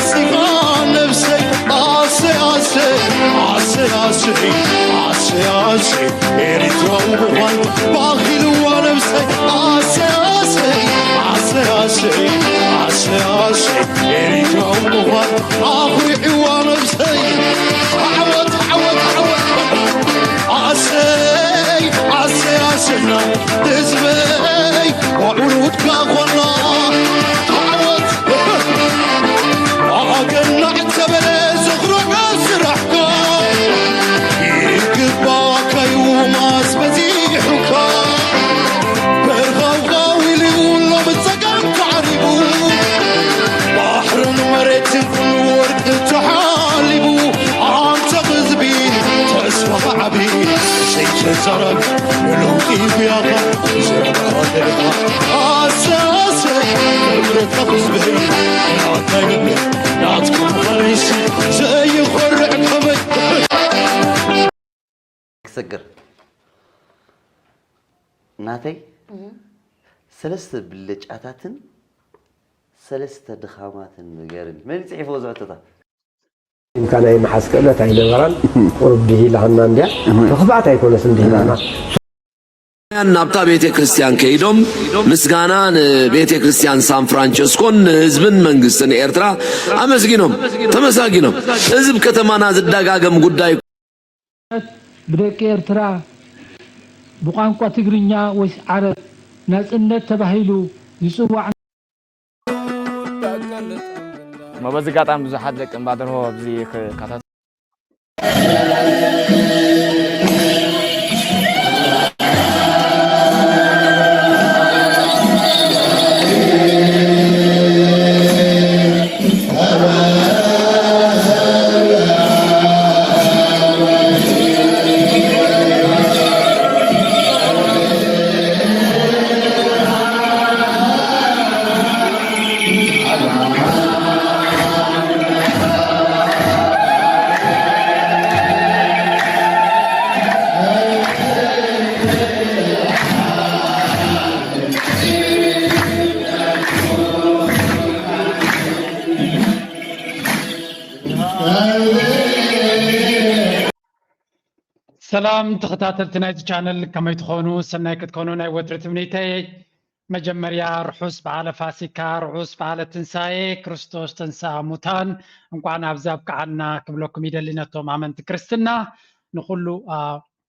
ስኻ ነብሰይ ኣሰይ ኣሰይ ኣሰይ ኣሰይ ኣሰይ ኣሰይ ኤሪትራዊ ምዃን ባኺልዋ ነብሰይ ኣሰይ ኣሰይ ኣሰይ ኣሰይ ኣሰይ ኣሰይ ኤሪትራዊ ምዃን ኣኹሪዕዋ ነብሰይ ዓወት ዓወት ዓወት ኣሰይ ኣሰይ ኣሰና ህዝበይ ዋዕሩትካ ኾና ዓወት ኣገናዕ ተበለ ዝኽሮካ ስራሕካ ይግባካ እዩ ማስ በዚሑካ በርኻውኻው ኢሉ ሎሚ ጸጋም ተዓሪቡ ባሕርን መሬትን ኩሉ ወርቂ ተሓሊቡ ኣንተ ህዝቢ ተስፋኻ ዓቢ ዘይተዛረብ ንለውጢ ጉያኻ ዘረባ ደረኻ ኣሰሰ ክብረታ ህዝቢ ናታይ ልቢ ናትኩም ኸለይሲ ዘይኾርዕ ከመይ ክሰግር ናተይ ሰለስተ ብልጫታትን ሰለስተ ድኻማትን ንገርኒ። መን እዩ ጽሒፍዎ እዚ ሕቶታት? ኢንካ ናይ ምሓዝ ክእለት ኣይነበራን። ቁሩብ ድሂላትና እንድያ። ብኽፍኣት ኣይኮነትን ድሂላና። ናብታ ቤተ ክርስቲያን ከይዶም ምስጋና ንቤተ ክርስቲያን ሳን ፍራንቸስኮን ንህዝብን መንግስትን ኤርትራ ኣመስጊኖም ተመሳጊኖም። እዚ ኣብ ከተማና ዝደጋገም ጉዳይ ብደቂ ኤርትራ ብቋንቋ ትግርኛ ወይስ ዓረብ ናጽነት ተባሂሉ ዝጽዋዕ እሞ በዚ ኣጋጣሚ ብዙሓት ደቂ እምባደርሆ ኣብዚ ክካታተሉ ሰላም ተኸታተልቲ ናይዚ ቻነል ከመይ ትኾኑ? ሰናይ ክትኮኑ ናይ ወትሪ ትምኒተይ። መጀመርያ ርሑስ በዓለ ፋሲካ፣ ርሑስ በዓለ ትንሳኤ፣ ክርስቶስ ተንሥአ እሙታን እንኳዕ ናብዚ ኣብቅዓና ክብለኩም ይደሊ ነቶም ኣመንቲ ክርስትና። ንኹሉ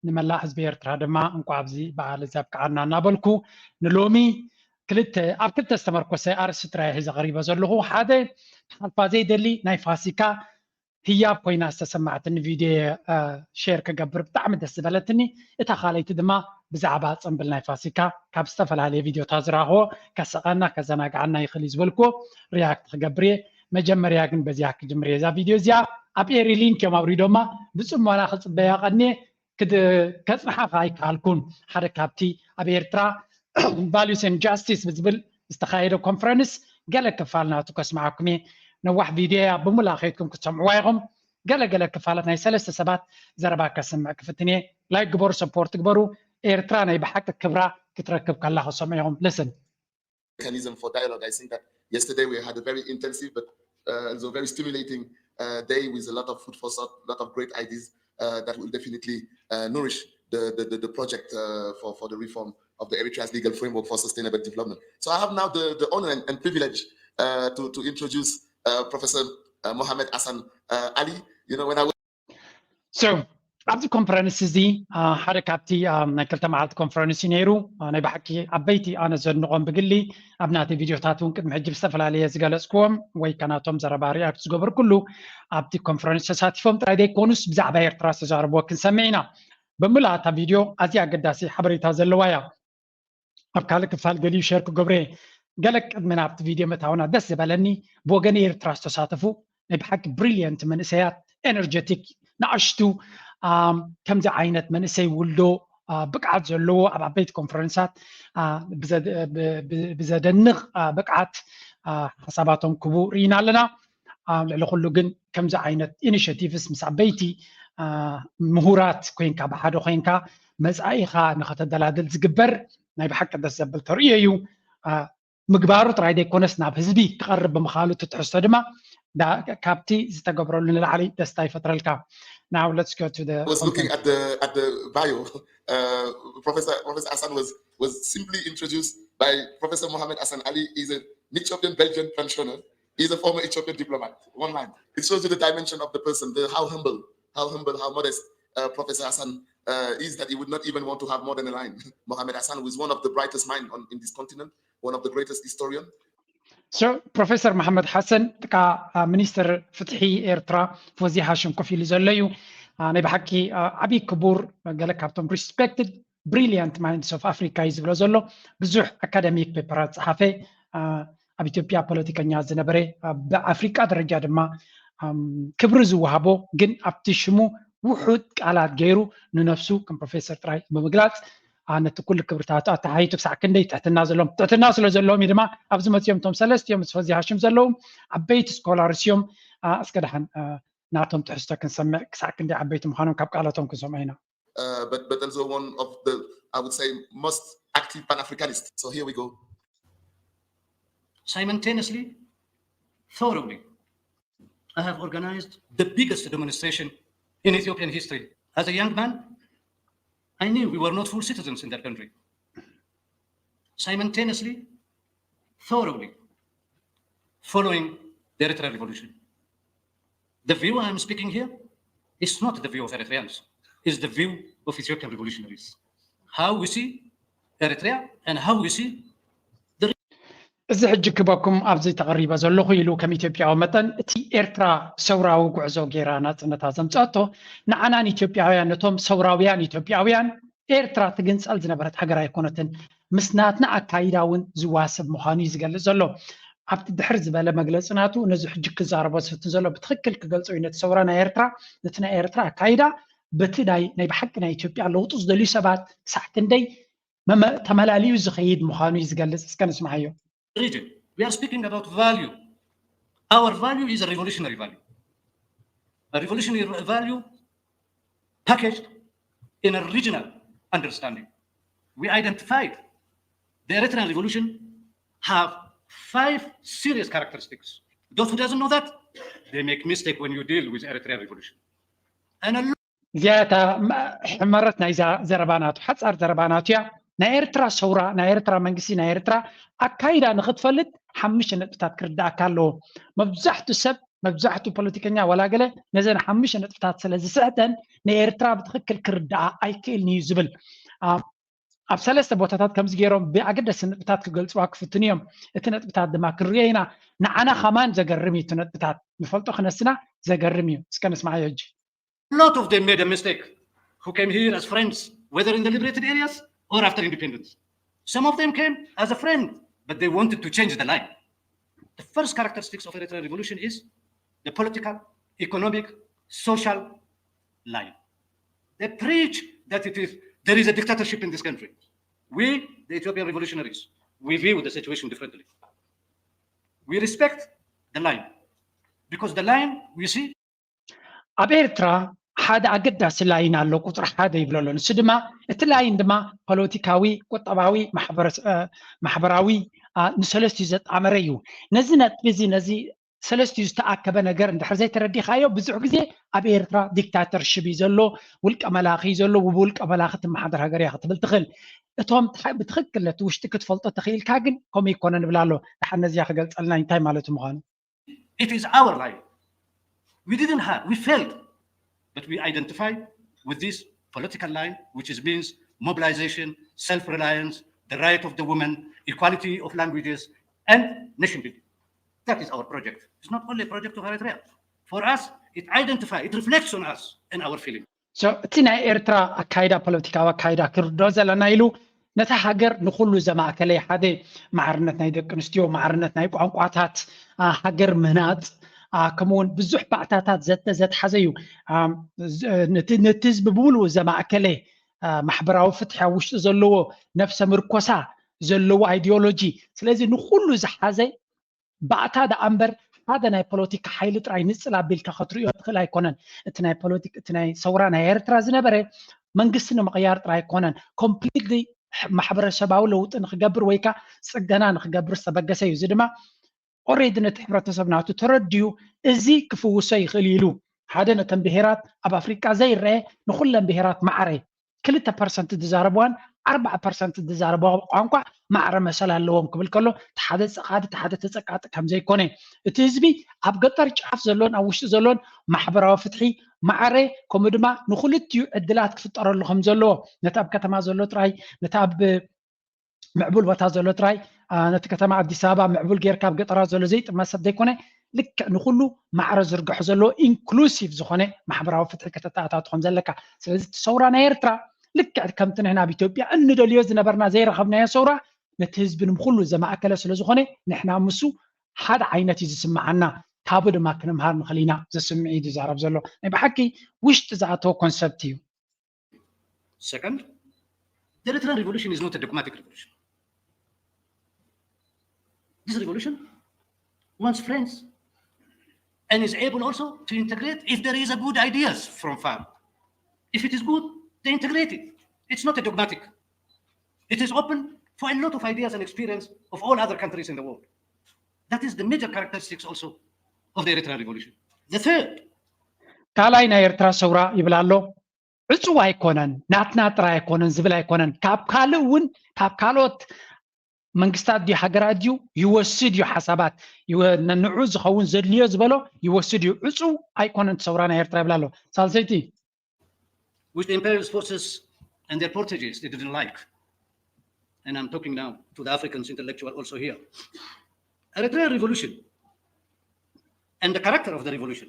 ንመላእ ህዝቢ ኤርትራ ድማ እንኳዕ ኣብዚ በዓል እዚ ኣብቅዓና እናበልኩ ንሎሚ ክልተ ኣብ ክልተ ዝተመርኮሰ ኣርእስቲ ጥራይ ሒዘ ቀሪበ ዘለኹ። ሓደ ክሓልፋ ዘይደሊ ናይ ፋሲካ ህያብ ኮይና ዝተሰማዕትኒ ቪድዮ ሼር ክገብር ብጣዕሚ ደስ ዝበለትኒ። እታ ካልኣይቲ ድማ ብዛዕባ ጽምብል ናይ ፋሲካ ካብ ዝተፈላለየ ቪድዮታት ዝረኣኽዎ ከስቐና ከዘናግዓና ይኽእል እዩ ዝበልክዎ ሪያክት ክገብር እየ። መጀመርያ ግን በዚኣ ክጅምር እየ። እዛ ቪድዮ እዚኣ ኣብ ኤሪ ሊንክ እዮም ኣውሪዶማ። ብጽሞና ክጽበያ ቀንየ። ከጽንሓ ከኣ ኣይከኣልኩን። ሓደ ካብቲ ኣብ ኤርትራ ቫሉስ ኤንድ ጃስቲስ ብዝብል ዝተኻየደ ኮንፈረንስ ገለ ክፋል ናቱ ከስምዓኩም እየ። ነዋሕ ቪድዮ እያ፣ ብምሉኣ ከይድኩም ክትሰምዕዋ ኢኹም። ገለ ገለ ክፋላት ናይ ሰለስተ ሰባት ዘረባ ከስምዕ ክፍትን እየ። ላይክ ግበሩ፣ ሰፖርት ግበሩ። ኤርትራ ናይ ብሓቂ ክብራ ክትረክብ ከላ ክትሰምዑ ኢኹም። ልስን mechanism for dialogue. I think that yesterday we had a very intensive but uh, also very stimulating uh, day with a lot of food for thought, a lot of great ideas uh, that will definitely uh, nourish the, the, the, the project uh, for, for the reform of the Eritrea's legal framework for sustainable development. So I have now the, the honor and, and privilege uh, to, to introduce uh, Professor uh, Mohamed Hassan uh, Ali. You know, when I was So ኣብዚ ኮንፈረንስ እዚ ሓደ ካብቲ ናይ ክልተ መዓልቲ ኮንፈረንስ እዩ ነይሩ። ናይ ብሓቂ ዓበይቲ ኣነ ዘድንቖም ብግሊ ኣብ ናተይ ቪድዮታት እውን ቅድሚ ሕጂ ብዝተፈላለየ ዝገለፅክዎም ወይ ከናቶም ዘረባ ሪያክት ዝገበርኩሉ ኣብቲ ኮንፈረንስ ተሳቲፎም ጥራይ ዘይኮኑስ ብዛዕባ ኤርትራ ዝተዛረብዎ ክንሰምዕ ኢና። ብምልኣታ ቪድዮ ኣዝያ ኣገዳሲ ሓበሬታ ዘለዋ እያ። ኣብ ካልእ ክፋል ገሊኡ ሸር ክገብሮ እየ። ገለ ቅድሚ ናብቲ ቪድዮ ምእታውና ደስ ዝበለኒ ብወገን ኤርትራ ዝተሳተፉ ናይ ብሓቂ ብሪልየንት መንእሰያት ኤነርጀቲክ ንኣሽቱ ከምዚ ዓይነት መንእሰይ ውልዶ ብቅዓት ዘለዎ ኣብ ዓበይቲ ኮንፈረንሳት ብዘደንቕ ብቅዓት ሓሳባቶም ክቡ ርኢና ኣለና። ልዕሊ ኩሉ ግን ከምዚ ዓይነት ኢኒሽቲቭስ ምስ ዓበይቲ ምሁራት ኮይንካ ብሓደ ኮይንካ መፃኢኻ ንኸተደላድል ዝግበር ናይ ብሓቂ ደስ ዘብል ተርእዮ እዩ። ምግባሩ ጥራይ ዘይኮነስ ናብ ህዝቢ ክቐርብ ብምኻሉ እቲ ትሕዝቶ ድማ ዳ- ካብቲ ዝተገብረሉ ንላዕሊ ደስታ ይፈጥረልካ። Now let's go to the I was looking at the at the bio. Uh, Professor Professor Hassan was was simply introduced by Professor Mohamed Hassan Ali. He's an Ethiopian Belgian pensioner. He's a former Ethiopian diplomat. One line. It shows you the dimension of the person, the how humble, how humble, how modest uh, Professor Hassan uh, is that he would not even want to have more than a line. Mohamed Hassan, who is one of the brightest minds on in this continent, one of the greatest historians. So, ፕሮፌሰር መሓመድ ሓሰን እካ ሚኒስትር ፍትሒ ኤርትራ ፎዚ ሃሽም ኮፍ ኢሉ ዘሎ እዩ። ናይ ብሓቂ ዓብዪ ክቡር፣ ገለ ካብቶም respected brilliant minds of Africa እዩ ዝብሎ ዘሎ። ብዙሕ ኣካደሚክ ፔፐራት ዝጸሓፈ፣ ኣብ ኢትዮጵያ ፖለቲከኛ ዝነበረ፣ ብኣፍሪቃ ደረጃ ድማ ክብሪ ዝወሃቦ፣ ግን ኣብቲ ሽሙ ውሑድ ቃላት ገይሩ ንነፍሱ ከም ፕሮፌሰር ጥራይ ብምግላጽ ነቲ ኩሉ ክብርታቱ ኣተሓሂቱ ክሳዕ ክንደይ ትሕትና ዘለዎም፣ ትሕትና ስለ ዘለዎም እዩ ድማ ኣብዚ መፅኦም። እቶም ሰለስቲኦም ምስ ፎዚ ሃሽም ዘለዉ ዓበይቲ ስኮላርስ እዮም። እስከ ደሓን ናቶም ትሕዝቶ ክንሰምዕ፣ ክሳዕ ክንደይ ዓበይቲ ምዃኖም ካብ ቃላቶም ክንሰምዖ ኢና። Uh, but but also one of the, I would say, most active Pan-Africanists. So here we go. Simultaneously, thoroughly, I have organized the biggest demonstration in Ethiopian history. As a young man, I knew we were not full citizens in that country. Simultaneously, thoroughly, following the Eritrean Revolution. The view I'm speaking here is not the view of Eritreans, it's the view of Ethiopian revolutionaries. How we see Eritrea and how we see እዚ ሕጂ ክበኩም ኣብዚ ተቐሪበ ዘለኹ ኢሉ ከም ኢትዮጵያዊ መጠን እቲ ኤርትራ ሰውራዊ ጉዕዞ ገይራ ናጽነታ ዘምጸኣቶ ንዓናን ኢትዮጵያውያን ነቶም ሰውራውያን ኢትዮጵያውያን ኤርትራ ትግንጸል ዝነበረት ሃገር ኣይኮነትን፣ ምስ ናትና ኣካይዳ እውን ዝዋሰብ ምዃኑ እዩ ዝገልጽ ዘሎ። ኣብቲ ድሕር ዝበለ መግለጺ ናቱ ነዚ ሕጂ ክዛረቦ ዝፍትን ዘሎ ብትኽክል ክገልጾ እዩ ነቲ ሰውራ ናይ ኤርትራ፣ ነቲ ናይ ኤርትራ ኣካይዳ በቲ ናይ ናይ ብሓቂ ናይ ኢትዮጵያ ለውጢ ዝደልዩ ሰባት ክሳዕ ክንደይ ተመላሊኡ ዝኸይድ ምዃኑ እዩ ዝገልጽ። እስከ ንስምዓዮ። Region. We are speaking about value. Our value is a revolutionary value. A revolutionary value packaged in a regional understanding. We identified the Eritrean revolution have five serious characteristics. Those who doesn't know that, they make mistake when you deal with Eritrean revolution. And a እዚኣ እታ ሕመረት ናይዛ ዘረባ ናቱ፣ ሓጻር ዘረባ ናቱ እያ። ናይ ኤርትራ ሰውራ፣ ናይ ኤርትራ መንግስቲ፣ ናይ ኤርትራ ኣካይዳ ንኽትፈልጥ ሓሙሽተ ነጥብታት ክርዳእካ ኣለዎ። መብዛሕቱ ሰብ፣ መብዛሕቱ ፖለቲከኛ ዋላ ገለ ነዘን ሓሙሽተ ነጥብታት ስለ ዝስሕተን ንኤርትራ ብትኽክል ክርዳኣ ኣይክእልን እዩ ዝብል ኣብ ሰለስተ ቦታታት ከምዚ ገይሮም ብኣገደሲ ነጥብታት ክገልጽዋ ክፍትኑ እዮም። እቲ ነጥብታት ድማ ክንሪኦ ኢና። ንዓና ከማን ዘገርም እዩ እቲ ነጥብታት ንፈልጦ ክነስና ዘገርም እዩ። እስከ ንስምዓዮ ሕጂ። A lot of them made a mistake who came here as friends, whether in the liberated areas or after independence. Some of them came as a friend, but they wanted to change the line. The first characteristics of Eritrean revolution is the political, economic, social line. They preach that it is there is a dictatorship in this country. We, the Ethiopian revolutionaries, we view the situation differently. We respect the line because the line we see ኣብ ኤርትራ ሓደ ኣገዳሲ ላይን ኣሎ፣ ቁፅሪ ሓደ ይብሎ ኣሎ። ንሱ ድማ እቲ ላይን ድማ ፖለቲካዊ፣ ቁጠባዊ፣ ማሕበራዊ ንሰለስቲኡ ዘጣመረ እዩ። ነዚ ነጥቢ እዚ ነዚ ሰለስቲኡ ዝተኣከበ ነገር እንድሕር ዘይተረዲኻዮ ብዙሕ ግዜ ኣብ ኤርትራ ዲክታተርሽፕ እዩ ዘሎ። ውልቀ መላኺ እዩ ዘሎ። ብውልቀ መላኺ ትመሓደር ሃገር እያ ክትብል ትኽእል። እቶም ብትኽክል ነቲ ውሽጢ ክትፈልጦ ተኽኢልካ ግን ከምኡ ይኮነ ንብል ኣሎ። ደሓን ነዚያ ክገልፀልና እንታይ ማለት ምዃኑ It is our line. We didn't have, we failed. But we identify with this political line, which is means mobilization, self-reliance, the right of the women, equality of languages, and nation building. That is our project. It's not only a project of Eritrea. For us, it identifies, it reflects on us and our feeling. So እቲ ናይ ኤርትራ ኣካይዳ፣ ፖለቲካዊ ኣካይዳ ክርድኦ ዘለና ኢሉ ነታ ሃገር ንኹሉ ዘማእከለ ሓደ ማዕርነት ናይ ደቂ ኣንስትዮ፣ ማዕርነት ናይ ቋንቋታት፣ ሃገር ምህናፅ፣ ከምኡውን ብዙሕ ባእታታት ዘተ ዘትሓዘ እዩ። ነቲ ህዝቢ ብምሉኡ ዘማእከለ ማሕበራዊ ፍትሒ ኣብ ውሽጡ ዘለዎ ነፍሰ ምርኮሳ ዘለዎ ኣይዲዮሎጂ፣ ስለዚ ንኹሉ ዝሓዘ ባእታ ደኣ እምበር ሓደ ናይ ፖለቲካ ሓይሊ ጥራይ ንፅል ኣቢልካ ከትርእዮ ትኽእል ኣይኮነን። እቲ ናይ ፖለቲክ እቲ ናይ ሰውራ ናይ ኤርትራ ዝነበረ መንግስቲ ንምቕያር ጥራይ ኣይኮነን፣ ኮምፕሊትሊ ማሕበረሰባዊ ለውጢ ንክገብር ወይ ከዓ ፅገና ንክገብር ዝተበገሰ እዩ። እዚ ድማ ኦሬዲ ነቲ ሕብረተሰብ ናቱ ተረዲኡ እዚ ክፍውሶ ይኽእል ኢሉ ሓደ ነተን ብሄራት ኣብ ኣፍሪቃ ዘይረአ ንኩለን ብሄራት ማዕረ ክልተ ፐርሰንት ዝዛረብዋን ኣርባዓ ፐርሰንት ዝዛረብዋ ቋንቋ ማዕረ መሰል ኣለዎም ክብል ከሎ እቲ ሓደ ጸቓዲ እቲ ሓደ ተጸቃጢ ከም ዘይኮነ እቲ ህዝቢ ኣብ ገጠር ጫፍ ዘሎን ኣብ ውሽጢ ዘሎን ማሕበራዊ ፍትሒ ማዕረ ከምኡ ድማ ንክልቲኡ ዕድላት ክፍጠረሉ ከም ዘለዎ ነቲ ኣብ ከተማ ዘሎ ጥራይ ነቲ ኣብ ምዕቡል ቦታ ዘሎ ጥራይ ነቲ ከተማ ኣዲስ ኣበባ ምዕቡል ጌርካ ኣብ ገጠራት ዘሎ ዘይጥመት ሰብ ዘይኮነ ልክዕ ንኩሉ ማዕረ ዝርግሑ ዘለዎ ኢንክሉሲቭ ዝኾነ ማሕበራዊ ፍትሒ ከተተኣታቱ ከም ዘለካ ስለዚ እቲ ሰውራ ናይ ኤርትራ ልክዕ ከምቲ ንሕና ኣብ ኢትዮጵያ እንደልዮ ዝነበርና ዘይረኸብናዮ ሰውራ ነቲ ህዝቢ ንምኩሉ ዘማእከለ ስለ ዝኾነ ንሕና ምሱ ሓደ ዓይነት እዩ ዝስምዓና ካብኡ ድማ ክንምሃር ንኽእል ኢና ዝስምዕ እዩ ዝዛረብ ዘሎ ናይ ብሓቂ ውሽጢ ዝኣተወ ኮንሰፕት እዩ Second, the Eritrean revolution is not a dogmatic revolution. This revolution wants friends and is able also to integrate if there is a good ideas from far. If it is good, they integrate it. It's not a dogmatic. It is open for a lot of ideas and experience of all other countries in the world. That is the major characteristics also of the Eritrean revolution. The third, ካልኣይ ናይ ኤርትራ ሰውራ ይብል ኣሎ ዕፁው ኣይኮነን ናትና ጥራይ ኣይኮነን ዝብል ኣይኮነን ካብ ካልእ እውን ካብ ካልኦት መንግስታት ድዩ ሃገራት ድዩ ይወስድ እዩ ሓሳባት ንዑ ዝኸውን ዘድልዮ ዝበሎ ይወስድ እዩ ዕፁው ኣይኮነን ሰውራ ናይ ኤርትራ ይብል ኣሎ ሳልሰይቲ which the imperialist forces and their proteges they didn't like. And I'm talking now to the Africans intellectual also here. Eritrean revolution and the character of the revolution.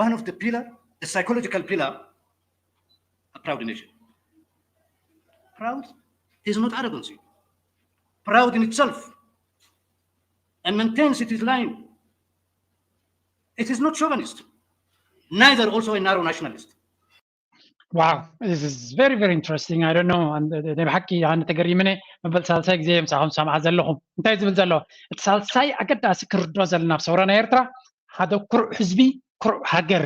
One of the pillar, the psychological pillar, a proud nation. Proud is not arrogancy. Proud in itself and maintains its line. It is not chauvinist, neither also a narrow nationalist. Wow, this is very, very interesting. I don't know. ናይ ብሓቂ ኣነ ተገሪምነ መበል ሳልሳይ ግዜ ምሳኹም ሰምዓ ዘለኹም እንታይ ዝብል ዘሎ እቲ ሳልሳይ ኣገዳሲ ክርዶ ዘለና ኣብ ሰውራ ናይ ኤርትራ ሓደ ኩሩዕ ህዝቢ ኩሩዕ ሃገር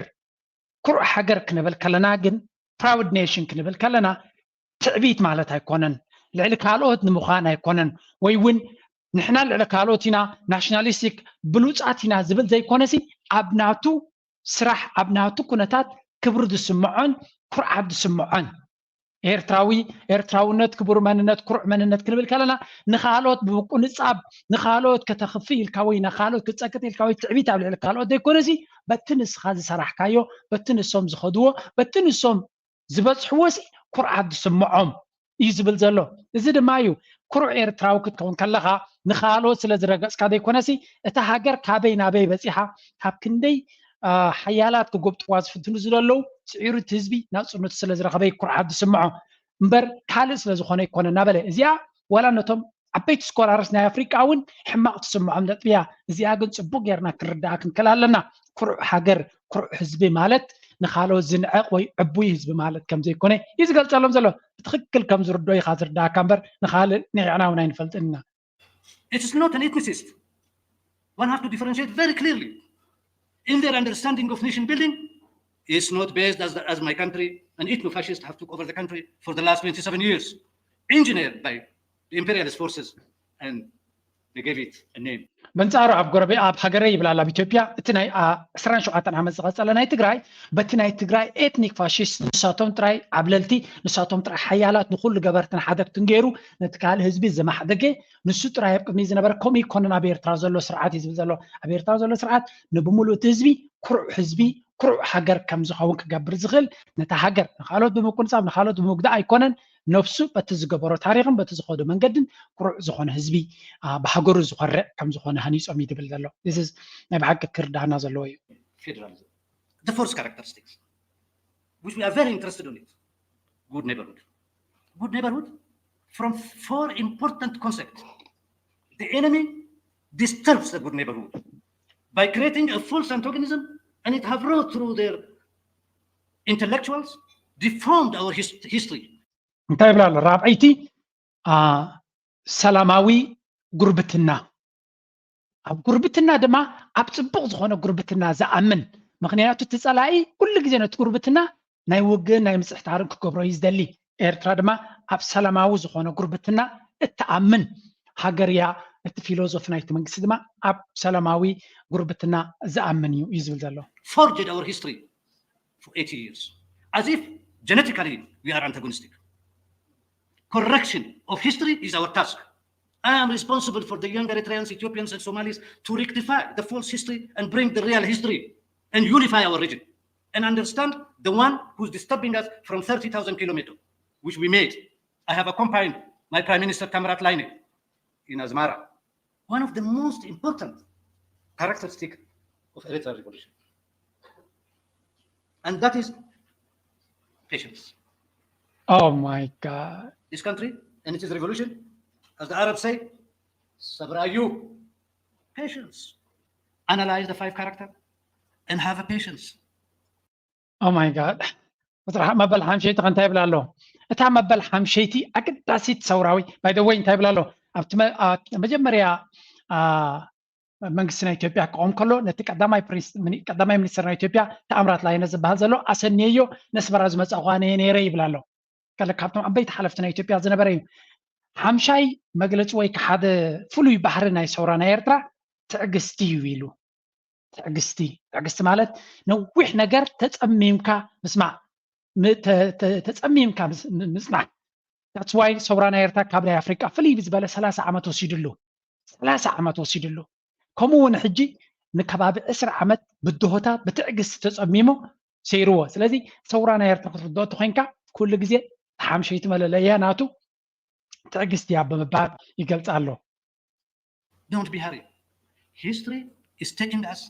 ኩሩዕ ሃገር ክንብል ከለና ግን proud nation ክንብል ከለና ትዕቢት ማለት ኣይኮነን ልዕሊ ካልኦት ንምዃን ኣይኮነን ወይ እውን ንሕና ልዕሊ ካልኦት ኢና ናሽናሊስቲክ ብሉፃት ኢና ዝብል ዘይኮነሲ ኣብ ናቱ ስራሕ ኣብ ናቱ ኩነታት ክብሪ ዝስምዖን ኩርዓት ዝስምዖን ኤርትራዊ ኤርትራውነት ክቡር መንነት ኩሩዕ መንነት ክንብል ከለና ንኻልኦት ብምቁንጻብ ንኻልኦት ከተኽፍእ ኢልካ ወይ ንኻልኦት ክትጸቅጥ ኢልካ ወይ ትዕቢት ኣብ ልዕሊ ካልኦት ዘይኮነሲ በቲ ንስኻ ዝሰራሕካዮ በቲ ንሶም ዝኸድዎ በቲ ንሶም ዝበጽሕዎ ሲ ኩርዓት ዝስምዖም እዩ ዝብል ዘሎ እዚ ድማ እዩ ኩሩዕ ኤርትራዊ ክትከውን ከለኻ ንኻልኦት ስለ ዝረገጽካ ዘይኮነሲ እታ ሃገር ካበይ ናበይ በጺሓ ካብ ክንደይ ሓያላት ክጎብጥዋ ዝፍትኑ ዝለለዉ ስዒሩ እቲ ህዝቢ ናጽነቱ ስለ ዝረኸበ ኩርዓት ዝስምዖ እምበር ካልእ ስለ ዝኾነ ይኮነ እናበለ እዚኣ ዋላ ነቶም ዓበይቲ ስኮላርስ ናይ ኣፍሪቃ እውን ሕማቕ ትስምዖም ነጥብያ እዚኣ ግን ፅቡቅ ጌርና ክንርዳኣ ክንክእል ኣለና ኩሩዕ ሃገር ኩሩዕ ህዝቢ ማለት ንካልኦት ዝንዕቕ ወይ ዕቡይ ህዝቢ ማለት ከም ዘይኮነ እዩ ዝገልፀሎም ዘሎ ብትክክል ከም ዝርዶ ኢካ ዝርዳእካ እምበር ንካልእ ንዕና እውን ኣይንፈልጥን ኢና It is not an ethnicist. One has to differentiate very clearly in their understanding of nation building. It's not based as, the, as my country, an ethno-fascist have took over the country for the last twenty-seven years, engineered by the imperialist forces, and they gave it a name. በንጻሩ ኣብ ጎረቤ ኣብ ሃገረ ይብላል ኣብ ኢትዮጵያ እቲ ናይ ዕስራን ሸውዓተን ዓመት ዝቐጸለ ናይ ትግራይ በቲ ናይ ትግራይ ኤትኒክ ፋሽስት ንሳቶም ጥራይ ዓብለልቲ ንሳቶም ጥራይ ሓያላት ንኩሉ ገበርትን ሓደግትን ገይሩ ነቲ ካልእ ህዝቢ ዘማሕደገ ንሱ ጥራይ ኣብ ቅድሚ ዝነበረ ከምኡ ይኮነን ኣብ ኤርትራ ዘሎ ስርዓት እዩ ዝብል ዘሎ ኣብ ኤርትራ ዘሎ ስርዓት ንብምሉእ እቲ ህዝቢ ኩሩዕ ህዝቢ ኩሩዕ ሃገር ከም ዝኸውን ክገብር ዝኽእል ነታ ሃገር ንካልኦት ብምቁንጻብ ንካልኦት ብምጉዳእ ኣይኮነን ነብሱ በቲ ዝገበሮ ታሪኽን በቲ ዝኸዶ መንገድን ኩሩዕ ዝኾነ ህዝቢ ብሃገሩ ዝኮርዕ ከም ዝኾነ ሃኒጾም እዩ ዝብል ዘሎ ናይ ብሓቂ ክርዳና ዘለዎ እዩ the fourth characteristics which we are very interested in it good neighborhood good neighborhood from four important concepts the enemy disturbs the good neighborhood by creating a false antagonism and it have wrought through their intellectuals deformed our his- history እንታይ ይብላ ኣሎ ራብዐይቲ ሰላማዊ ጉርብትና ኣብ ጉርብትና ድማ ኣብ ፅቡቅ ዝኮነ ጉርብትና ዝኣምን ምክንያቱ እቲ ፀላኢ ኩሉ ግዜ ነቲ ጉርብትና ናይ ውግእን ናይ ምፅሕታርን ክገብሮ እዩ ዝደሊ ኤርትራ ድማ ኣብ ሰላማዊ ዝኮነ ጉርብትና እትኣምን ሃገር እያ እቲ ፊሎዞፊ ናይቲ መንግስቲ ድማ ኣብ ሰላማዊ ጉርብትና ዝኣምን እዩ እዩ ዝብል ዘሎ። Forged our history for eighty years, as if genetically we are antagonistic. Correction of history is our task. I am responsible for the young Eritreans, Ethiopians, and Somalis to rectify the false history and bring the real history and unify our region and understand the one who's disturbing us from thirty thousand kilometers, which we made. I have accompanied my Prime Minister Tamirat Laine in Asmara. One of the most important characteristic of Eritrean revolution. And that is patience. Oh my God. This country and its revolution, as the Arabs say, sabrayu, patience. Analyze the five character and have a patience. Oh my God. ቁፅሪ መበል ሓምሸይቲ ከ እንታይ ይብል ኣሎ? እታ መበል ሓምሸይቲ ኣገዳሲት ሰውራዊ by the way እንታይ ይብል ኣሎ? ኣብቲ መጀመርያ መንግስቲ ናይ ኢትዮጵያ ክቆም ከሎ ነቲ ቀዳማይ ሚኒስትር ናይ ኢትዮጵያ ተኣምራት ላይነ ዝበሃል ዘሎ ኣሰንየዮ ነስመራ ዝመፀ ኳነ ነይረ ይብል ኣሎ። ገለ ካብቶም ዓበይቲ ሓለፍቲ ናይ ኢትዮጵያ ዝነበረ እዩ። ሓምሻይ መግለፂ ወይ ሓደ ፍሉይ ባህሪ ናይ ሰውራ ናይ ኤርትራ ትዕግስቲ እዩ ኢሉ። ትዕግስቲ ትዕግስቲ ማለት ነዊሕ ነገር ተፀሚምካ ምስማዕ፣ ተፀሚምካ ምፅናሕ። That's why ሰውራ ናይ ኤርትራ ካብ ናይ ኣፍሪቃ ፍልይ ብዝበለ ሰላሳ ዓመት ወሲድሉ። ሰላሳ ዓመት ወሲድሉ። ከምኡ እውን ሕጂ ንከባቢ ዕስራ ዓመት ብድሆታት ብትዕግስቲ ተፀሚሙ ሰይርዎ። ስለዚ ሰውራ ናይ ኤርትራ ክትርድኦ ተኮይንካ ኩሉ ግዜ ሓምሸይቲ መለለያ ናቱ ትዕግስቲ እያ ብምባል ይገልፃ ኣሎ። Don't be hurry. History is taking us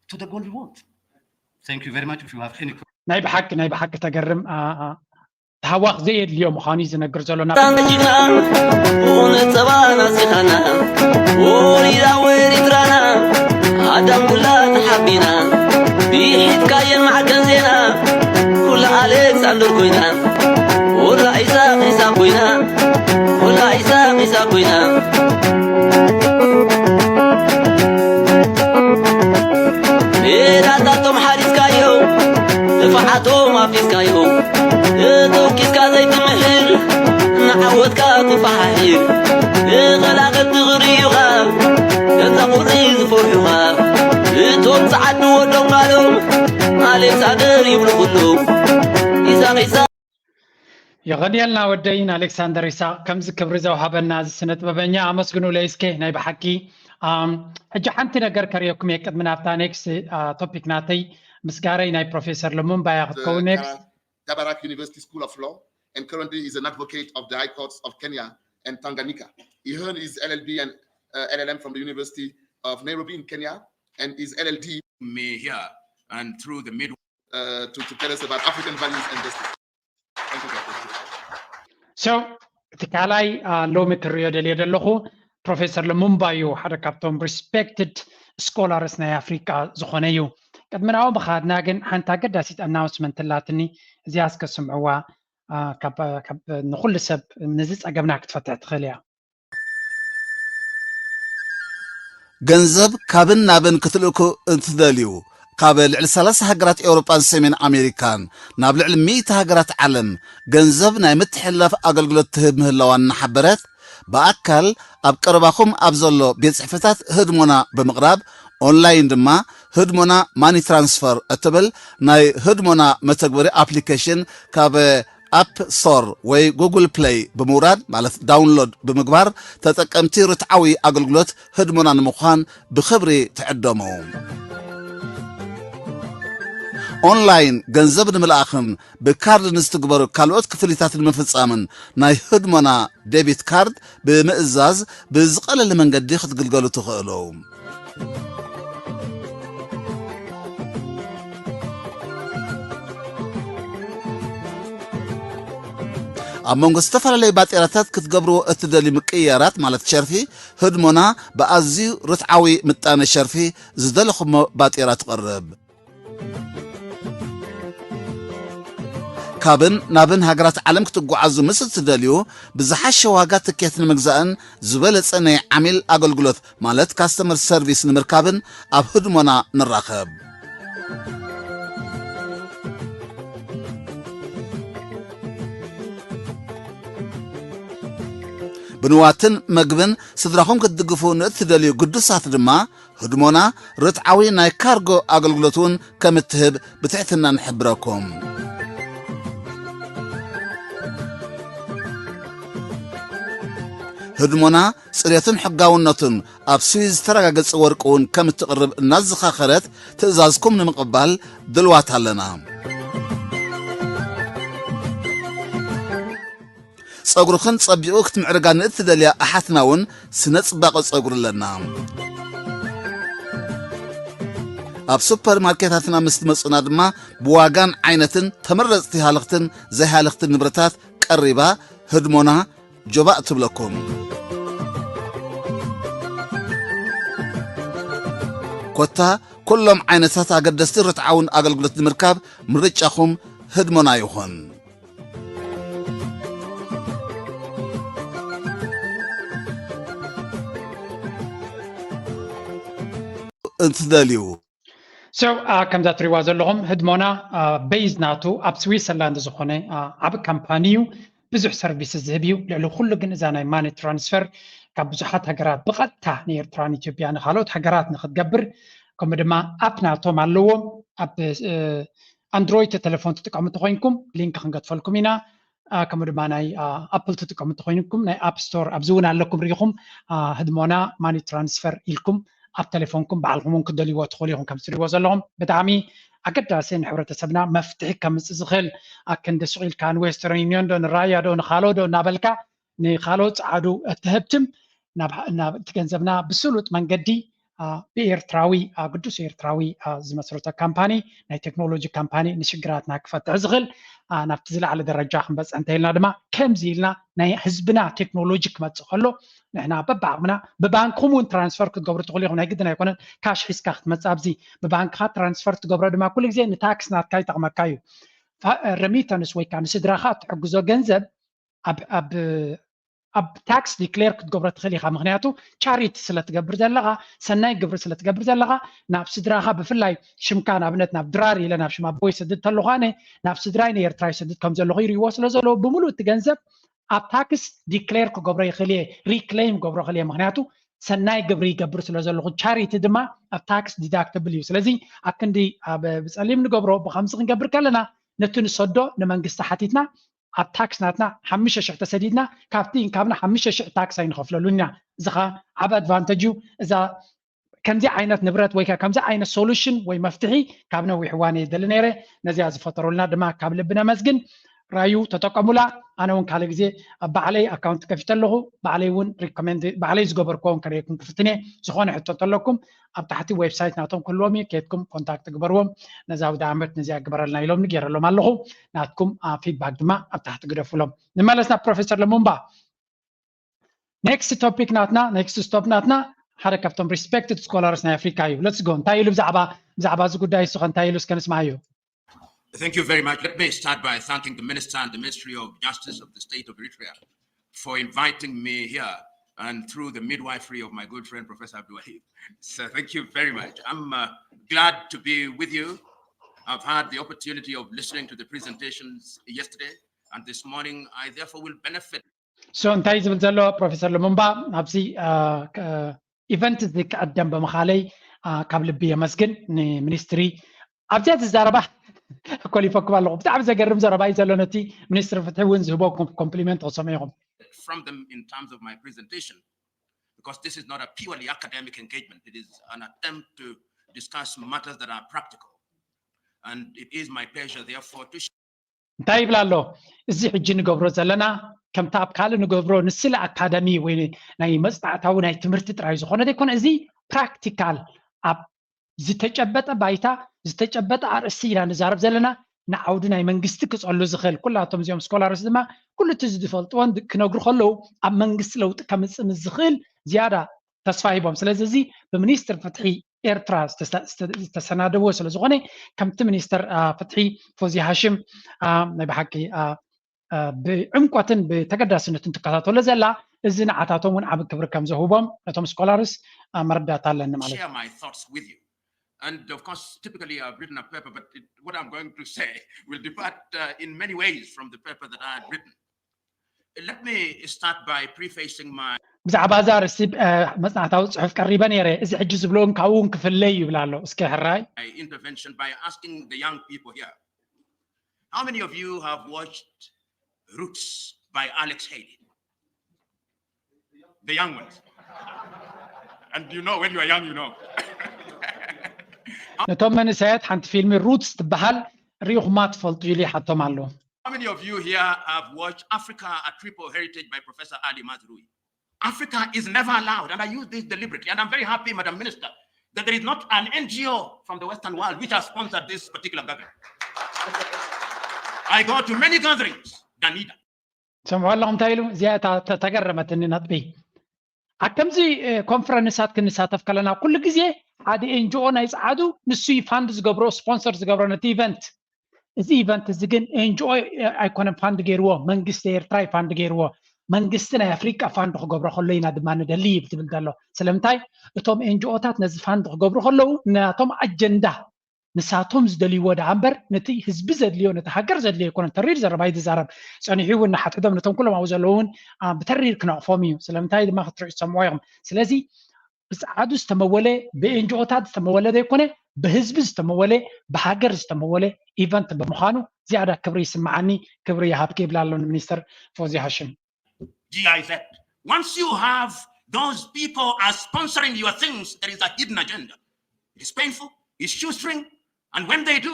to the gold world. Thank you very much. If you have any ናይ ብሓቂ ናይ ብሓቂ ተገርም ተሃዋኽ ዘየድልዮ ምዃኑ እዩ ዝነግር ዘሎ። ጣንጅና ብቑነ ጸባና ሲኻና ወሪዳ ወሪትራና ኣዳም ኩላ ተሓቢና ብይሒትካየን ማዕከን ዜና ኩላ ኣሌክሳንደር ኮይና ኩላ ኢሳቅ ኢሳቅ ኮይና ኩላ ኢሳቅ ኢሳቅ ኮይና ሜዳታቶም ሓሪስካዮ ልፋሓቶም ኣፊስካዮ ተተኪስካ ዘይትምሕር ንዓወትካ ትፈሓሒር ንቐላቐልቲ ክርእዩኻ ገዛ ቁሪ ዝፈርሑኻ እቶም ጸዓዱ ወዶም ጋሎም ኣሌክሳንደር ይብሉ ኩሉ ኢሳቅ ኢሳቅ የቐንየልና ወደይ ንኣሌክሳንደር ይስሐቅ ከምዚ ክብሪ ዘውሃበና እዚ ስነ ጥበበኛ ኣመስግኑለይ እስከ ናይ ብሓቂ ሕጂ ሓንቲ ነገር ከርእየኩም እየ ቅድሚ ናብታ next topic ናተይ ምስ ጋረይ ናይ ፕሮፌሰር ለሙምባያ ክትከውን next Kabarak University School of Law and currently is an advocate of the High Courts of Kenya and Tanganyika. He earned his L L B and uh, L L M from the University of Nairobi in Kenya and his L L D. Me here and through the mid uh, to, to tell us about African values and justice. Thank you, Doctor. So እቲ ካልኣይ ሎሚ ክርእዮ ደልየ ዘለኹ ፕሮፌሰር ለሙምባ እዩ ሓደ ካብቶም respected scholars ናይ ኣፍሪቃ ዝኾነ እዩ። ቅድሚ ናብኡ ምኻድና ግን ሓንቲ ኣገዳሲት announcement ኣላትኒ እዚኣ እስከ ስምዕዋ ንኹሉ ሰብ ነዚ ፀገምና ክትፈትሕ ትኽእል እያ። ገንዘብ ካብን ናብን ክትልእኩ እንትደልዩ ካብ ልዕሊ ሰላሳ ሃገራት ኤውሮጳን ሰሜን ኣሜሪካን ናብ ልዕሊ ሚእቲ ሃገራት ዓለም ገንዘብ ናይ ምትሕልላፍ ኣገልግሎት ትህብ ምህላዋ እናሓበረት ብኣካል ኣብ ቀረባኹም ኣብ ዘሎ ቤት ጽሕፈታት ህድሞና ብምቕራብ ኦንላይን ድማ ህድሞና ማኒ ትራንስፈር እትብል ናይ ህድሞና መተግበሪ ኣፕሊኬሽን ካብ ኣፕ ስቶር ወይ ጉግል ፕለይ ብምውራድ ማለት ዳውንሎድ ብምግባር ተጠቀምቲ ርትዓዊ ኣገልግሎት ህድሞና ንምዃን ብኽብሪ ትዕደሙ። ኦንላይን ገንዘብ ንምልኣኽን ብካርድ ንዝትግበሩ ካልኦት ክፍሊታት ንምፍጻምን ናይ ህድሞና ዴቢት ካርድ ብምእዛዝ ብዝቐለለ መንገዲ ክትግልገሉ ትኽእሉ። ኣብ መንጎ ዝተፈላለዩ ባጤራታት ክትገብርዎ እትደልዩ ምቅይያራት ማለት ሸርፊ ህድሞና ብኣዝዩ ርትዓዊ ምጣነ ሸርፊ ዝደለኹሞ ባጤራ ትቐርብ። ካብን ናብን ሃገራት ዓለም ክትጓዓዙ ምስ እትደልዩ ብዝሓሸ ዋጋ ትኬት ንምግዛእን ዝበለጸ ናይ ዓሚል ኣገልግሎት ማለት ካስተመር ሰርቪስ ንምርካብን ኣብ ህድሞና ንራኸብ። ንዋትን መግብን ስድራኹም ክትድግፉ ንእትደልዩ ግዱሳት ድማ ህድሞና ርትዓዊ ናይ ካርጎ ኣገልግሎት እውን ከም እትህብ ብትሕትና ንሕብረኩም። ህድሞና ጽሬቱን ሕጋውነቱን ኣብ ስዊዝ ዝተረጋገጸ ወርቂ እውን ከም እትቕርብ እናዘኻኸረት ትእዛዝኩም ንምቕባል ድልዋት ኣለና። ጸጉርኽን ጸቢቑ ክትምዕርጋ ንእትደልያ ኣሓትና እውን ስነ ጽባቐ ጸጉሪ ኣለና። ኣብ ሱፐር ማርኬታትና ምስ ትመጹና ድማ ብዋጋን ዓይነትን ተመረጽቲ ሃለኽትን ዘይሃለኽትን ንብረታት ቀሪባ ህድሞና ጆባእ ትብለኩም። ኮታ ኩሎም ዓይነታት ኣገደስቲ ርትዓውን ኣገልግሎት ንምርካብ ምርጫኹም ህድሞና ይኹን። እንትደልዩ So ከምዛ ትሪዋ ዘለኹም ህድሞና ቤዝ ናቱ ኣብ ስዊሰርላንድ ዝኾነ ዓብ ካምፓኒ እዩ። ብዙሕ ሰርቪስ ዝህብ እዩ። ልዕሊ ኩሉ ግን እዛ ናይ ማኒ ትራንስፈር ካብ ብዙሓት ሃገራት ብቐጥታ ንኤርትራን ኢትዮጵያ ንካልኦት ሃገራት ንክትገብር ከምኡ ድማ ኣፕ ናቶም ኣለዎም። ኣብ ኣንድሮይድ ተለፎን ትጥቀሙ እንተኮይንኩም ሊንክ ክንገድፈልኩም ኢና። ከምኡ ድማ ናይ ኣፕል ትጥቀሙ እንተኮይንኩም ናይ ኣፕ ስቶር ኣብዚ እውን ኣለኩም ርኢኹም ህድሞና ማኒ ትራንስፈር ኢልኩም ኣብ ተሌፎንኩም ባዕልኩም እውን ክትደልይዎ ትኽእሉ ኢኹም። ከም ትሪእዎ ዘለኹም ብጣዕሚ ኣገዳሲ ንሕብረተሰብና መፍትሒ ከምፅእ ዝኽእል ኣክንዲ ሱቕ ኢልካ ንዌስተርን ዩኒዮን ዶ ንራያ ዶ ንካሎ ዶ እናበልካ ንካሎ ፀዓዱ እትህብትም ናብ እቲ ገንዘብና ብስሉጥ መንገዲ ብኤርትራዊ ግዱስ ኤርትራዊ ዝመስረቶ ካምፓኒ ናይ ቴክኖሎጂ ካምፓኒ ንሽግራትና ክፈትሕ ዝኽእል ናብቲ ዝለዓለ ደረጃ ክንበፅሕ እንተኢልና ድማ ከምዚ ኢልና ናይ ህዝብና ቴክኖሎጂ ክመፅእ ከሎ ንሕና በብዓቕምና ብባንክኹም እውን ትራንስፈር ክትገብሩ ትኽእሉ ኢኹም። ናይ ግድን ኣይኮነን ካሽ ሒዝካ ክትመፅእ ኣብዚ ብባንክኻ ትራንስፈር ትገብሮ ድማ ኩሉ ግዜ ንታክስ ናትካ ይጠቕመካ እዩ። ረሚተንስ ወይ ከዓ ንስድራኻ እትሕግዞ ገንዘብ ኣብ ኣብ ኣብ ታክስ ዲክሌር ክትገብሮ ትኽእል ኢኻ። ምክንያቱ ቻሪቲ ስለ ትገብር ዘለኻ ሰናይ ግብሪ ስለ ትገብር ዘለኻ ናብ ስድራኻ ብፍላይ ሽምካ ንኣብነት ናብ ድራር ኢለ ናብ ሽም ኣቦይ ሰድድ ተለኹ ኣነ ናብ ስድራይ ንኤርትራ ይሰድድ ከም ዘለኹ ይርእይዎ ስለ ዘለዉ ብምሉእ እቲ ገንዘብ ኣብ ታክስ ዲክሌር ክገብሮ ይኽእል እየ ሪክሌም ክገብሮ ይኽእል እየ ምክንያቱ ሰናይ ግብሪ ይገብር ስለ ዘለኹ ቻሪቲ ድማ ኣብ ታክስ ዲዳክትብል እዩ ስለዚ ኣብ ክንዲ ብፀሊም ንገብሮ ብከምዚ ክንገብር ከለና ነቲ ንሰዶ ንመንግስቲ ሓቲትና ኣብ ታክስ ናትና ሓሙሽተ ሽሕ ተሰዲድና ካብቲ ኢንካምና ሓሙሽተ ሽሕ ታክስ ኣይንኸፍለሉን ኢና እዚ ከዓ ዓብ ኣድቫንተጅ እዩ እዛ ከምዚ ዓይነት ንብረት ወይ ከምዚ ዓይነት ሶሉሽን ወይ መፍትሒ ካብ ነዊሕ እዋን እየ ደሊ ነይረ ነዚኣ ዝፈጠሩልና ድማ ካብ ልቢ ነመስግን ራዩ ተጠቀሙላ ኣነ እውን ካልእ ግዜ ኣብ ባዕለይ ኣካውንት ከፊተ ኣለኹ ባዕለይ እውን ሪኮሜንድ ባዕለይ ዝገበርክዎ እውን ከርእየኩም ክፍትን እየ ዝኾነ ሕቶ እንተለኩም ኣብ ታሕቲ ዌብሳይት ናቶም ክህልዎም እዩ ኬድኩም ኮንታክት ግበርዎም ነዚ ኣውደ ዓመት ነዚኣ ግበረልና ኢሎምኒ ገይረሎም ኣለኹ ናትኩም ፊድባክ ድማ ኣብ ታሕቲ ግደፉሎም ንመለስ ናብ ፕሮፌሰር ለሙምባ ኔክስት ቶፒክ ናትና ኔክስት ስቶፕ ናትና ሓደ ካብቶም ሪስፔክትድ ስኮላርስ ናይ ኣፍሪካ እዩ ለትስ ጎ እንታይ ኢሉ ብዛዕባ ብዛዕባ እዚ ጉዳይ እሱ እንታይ ኢሉ እስከ ንስማዓዮ Thank you very much. Let me start by thanking the Minister and the Ministry of Justice of the State of Eritrea for inviting me here and through the midwifery of my good friend Professor Abdul Wahid. So thank you very much. I'm uh, glad to be with you. I've had the opportunity of listening to the presentations yesterday and this morning. I therefore will benefit. So እንታይ ዝብል ዘሎ ፕሮፌሰር ልሙምባ ኣብዚ ኢቨንት እዚ ክዕደም ብምኻለይ ካብ ልቢ የመስግን ንሚኒስትሪ ኣብዚኣ ዝዛረባ ኮሊፈኩም ኣለኹ ብጣዕሚ ዘገርም ዘረባ እዩ ዘሎ ነቲ ሚኒስትሪ ፍትሒ እውን ዝህቦ ኮምፕሊመንት ክሰምዑ ኢኹም from them in terms of my presentation because this is not a purely academic engagement. It is an attempt to discuss matters that are practical. And it is my pleasure, therefore, to እንታይ ይብል ኣሎ እዚ ሕጂ ንገብሮ ዘለና ከምቲ ኣብ ካልእ ንገብሮ ንስለ ኣካደሚ ወይ ናይ መፅናዕታዊ ናይ ትምህርቲ ጥራይ ዝኾነ ዘይኮነ እዚ ፕራክቲካል ኣብ ዝተጨበጠ ባይታ ዝተጨበጠ ኣርእስቲ ኢና ንዛረብ ዘለና ንዓውዲ ናይ መንግስቲ ክፀሉ ዝኽእል ኩላቶም እዚኦም ስኮላርስ ድማ ኩሉ እቲ ዝፈልጥዎን ክነግሩ ከለዉ ኣብ መንግስቲ ለውጢ ከምፅእ ምስ ዝኽእል ዝያዳ ተስፋ ሂቦም ስለዚ እዚ ብሚኒስትር ፍትሒ ኤርትራ ዝተሰናደወ ስለ ዝኾነ ከምቲ ሚኒስተር ፍትሒ ፎዚ ሃሽም ናይ ብሓቂ ብዕምቆትን ብተገዳስነትን ትከታተሎ ዘላ እዚ ንዓታቶም እውን ዓብ ክብሪ ከም ዘህቦም ነቶም ስኮላርስ መረዳእታ ኣለኒ ማለት And of course, typically I've written a paper, but it, what I'm going to say will depart uh, in many ways from the paper that I had written. Let me start by prefacing my ብዛዕባ እዛ ኣርእስቲ መፅናዕታዊ ፅሑፍ ቀሪበ ነይረ። እዚ ሕጂ ዝብሎ እውን ካብኡ እውን ክፍለይ ይብል ኣሎ። እስከ ሕራይ intervention by asking the young people here. How many of you have watched Roots by Alex Haley? The young ones. And you know, when you are young, you know. ነቶም መንእሰያት ሓንቲ ፊልሚ ሩትስ ትበሃል ርኢኹማ ትፈልጡ ኢሉ ይሓቶም ኣሎ። How many of you here have watched Africa, A Triple Heritage by Professor Ali Mazrui? Africa is never allowed, and I use this deliberately, and I'm very happy, Madam Minister, that there is not an N G O from the Western world which has sponsored this particular gathering. I go to many gatherings than neither. ሰምዑ ኣለኹም እንታይ ኢሉ? እዚኣ እታ ተገረመትኒ ነጥቢ። ኣብ ከምዚ ኮንፈረንሳት ክንሳተፍ ከለና ኩሉ ግዜ ሓደ ኤንጂኦ ናይ ጸዓዱ ንሱ ፋንድ ዝገብሮ፣ ስፖንሰር ዝገብሮ ነቲ ኢቨንት። እዚ ኢቨንት እዚ ግን ኤንጂኦ ኣይኮነን ፋንድ ገይርዎ፣ መንግስቲ ኤርትራ እዩ ፋንድ ገይርዎ። መንግስቲ ናይ ኣፍሪቃ ፋንድ ክገብሮ ከሎ ኢና ድማ ንደሊ እዩ ትብል ዘሎ። ስለምንታይ? እቶም ኤንጂኦታት ነዚ ፋንድ ክገብሩ ከለዉ ናቶም ኣጀንዳ ንሳቶም ዝደልይዎ ደኣ እምበር ነቲ ህዝቢ ዘድልዮ ነቲ ሃገር ዘድልዮ ኣይኮነን። ተሪር ዘረባ እዩ ዝዛረብ። ጸኒሑ እውን ንሓድሕዶም ነቶም ኩሎም ኣብኡ ዘለዉ እውን ብተሪር ክነቕፎም እዩ። ስለምንታይ ድማ ክትሪኡ ትሰምዕዎ ኢኹም። ስለዚ ብጸዓዱ ዝተመወለ ብኤንጂኦታት ዝተመወለ ዘይኮነ ብህዝቢ ዝተመወለ ብሃገር ዝተመወለ ኢቨንት ብምዃኑ ዝያዳ ክብሪ ይስምዓኒ። ክብሪ ይሃብኪ ይብላ ኣሎ ንሚኒስተር ፎዚ ሃሽም። G I Z. Once you have those people are sponsoring your things, there is a hidden agenda. It is painful, it's shoestring, and when they do,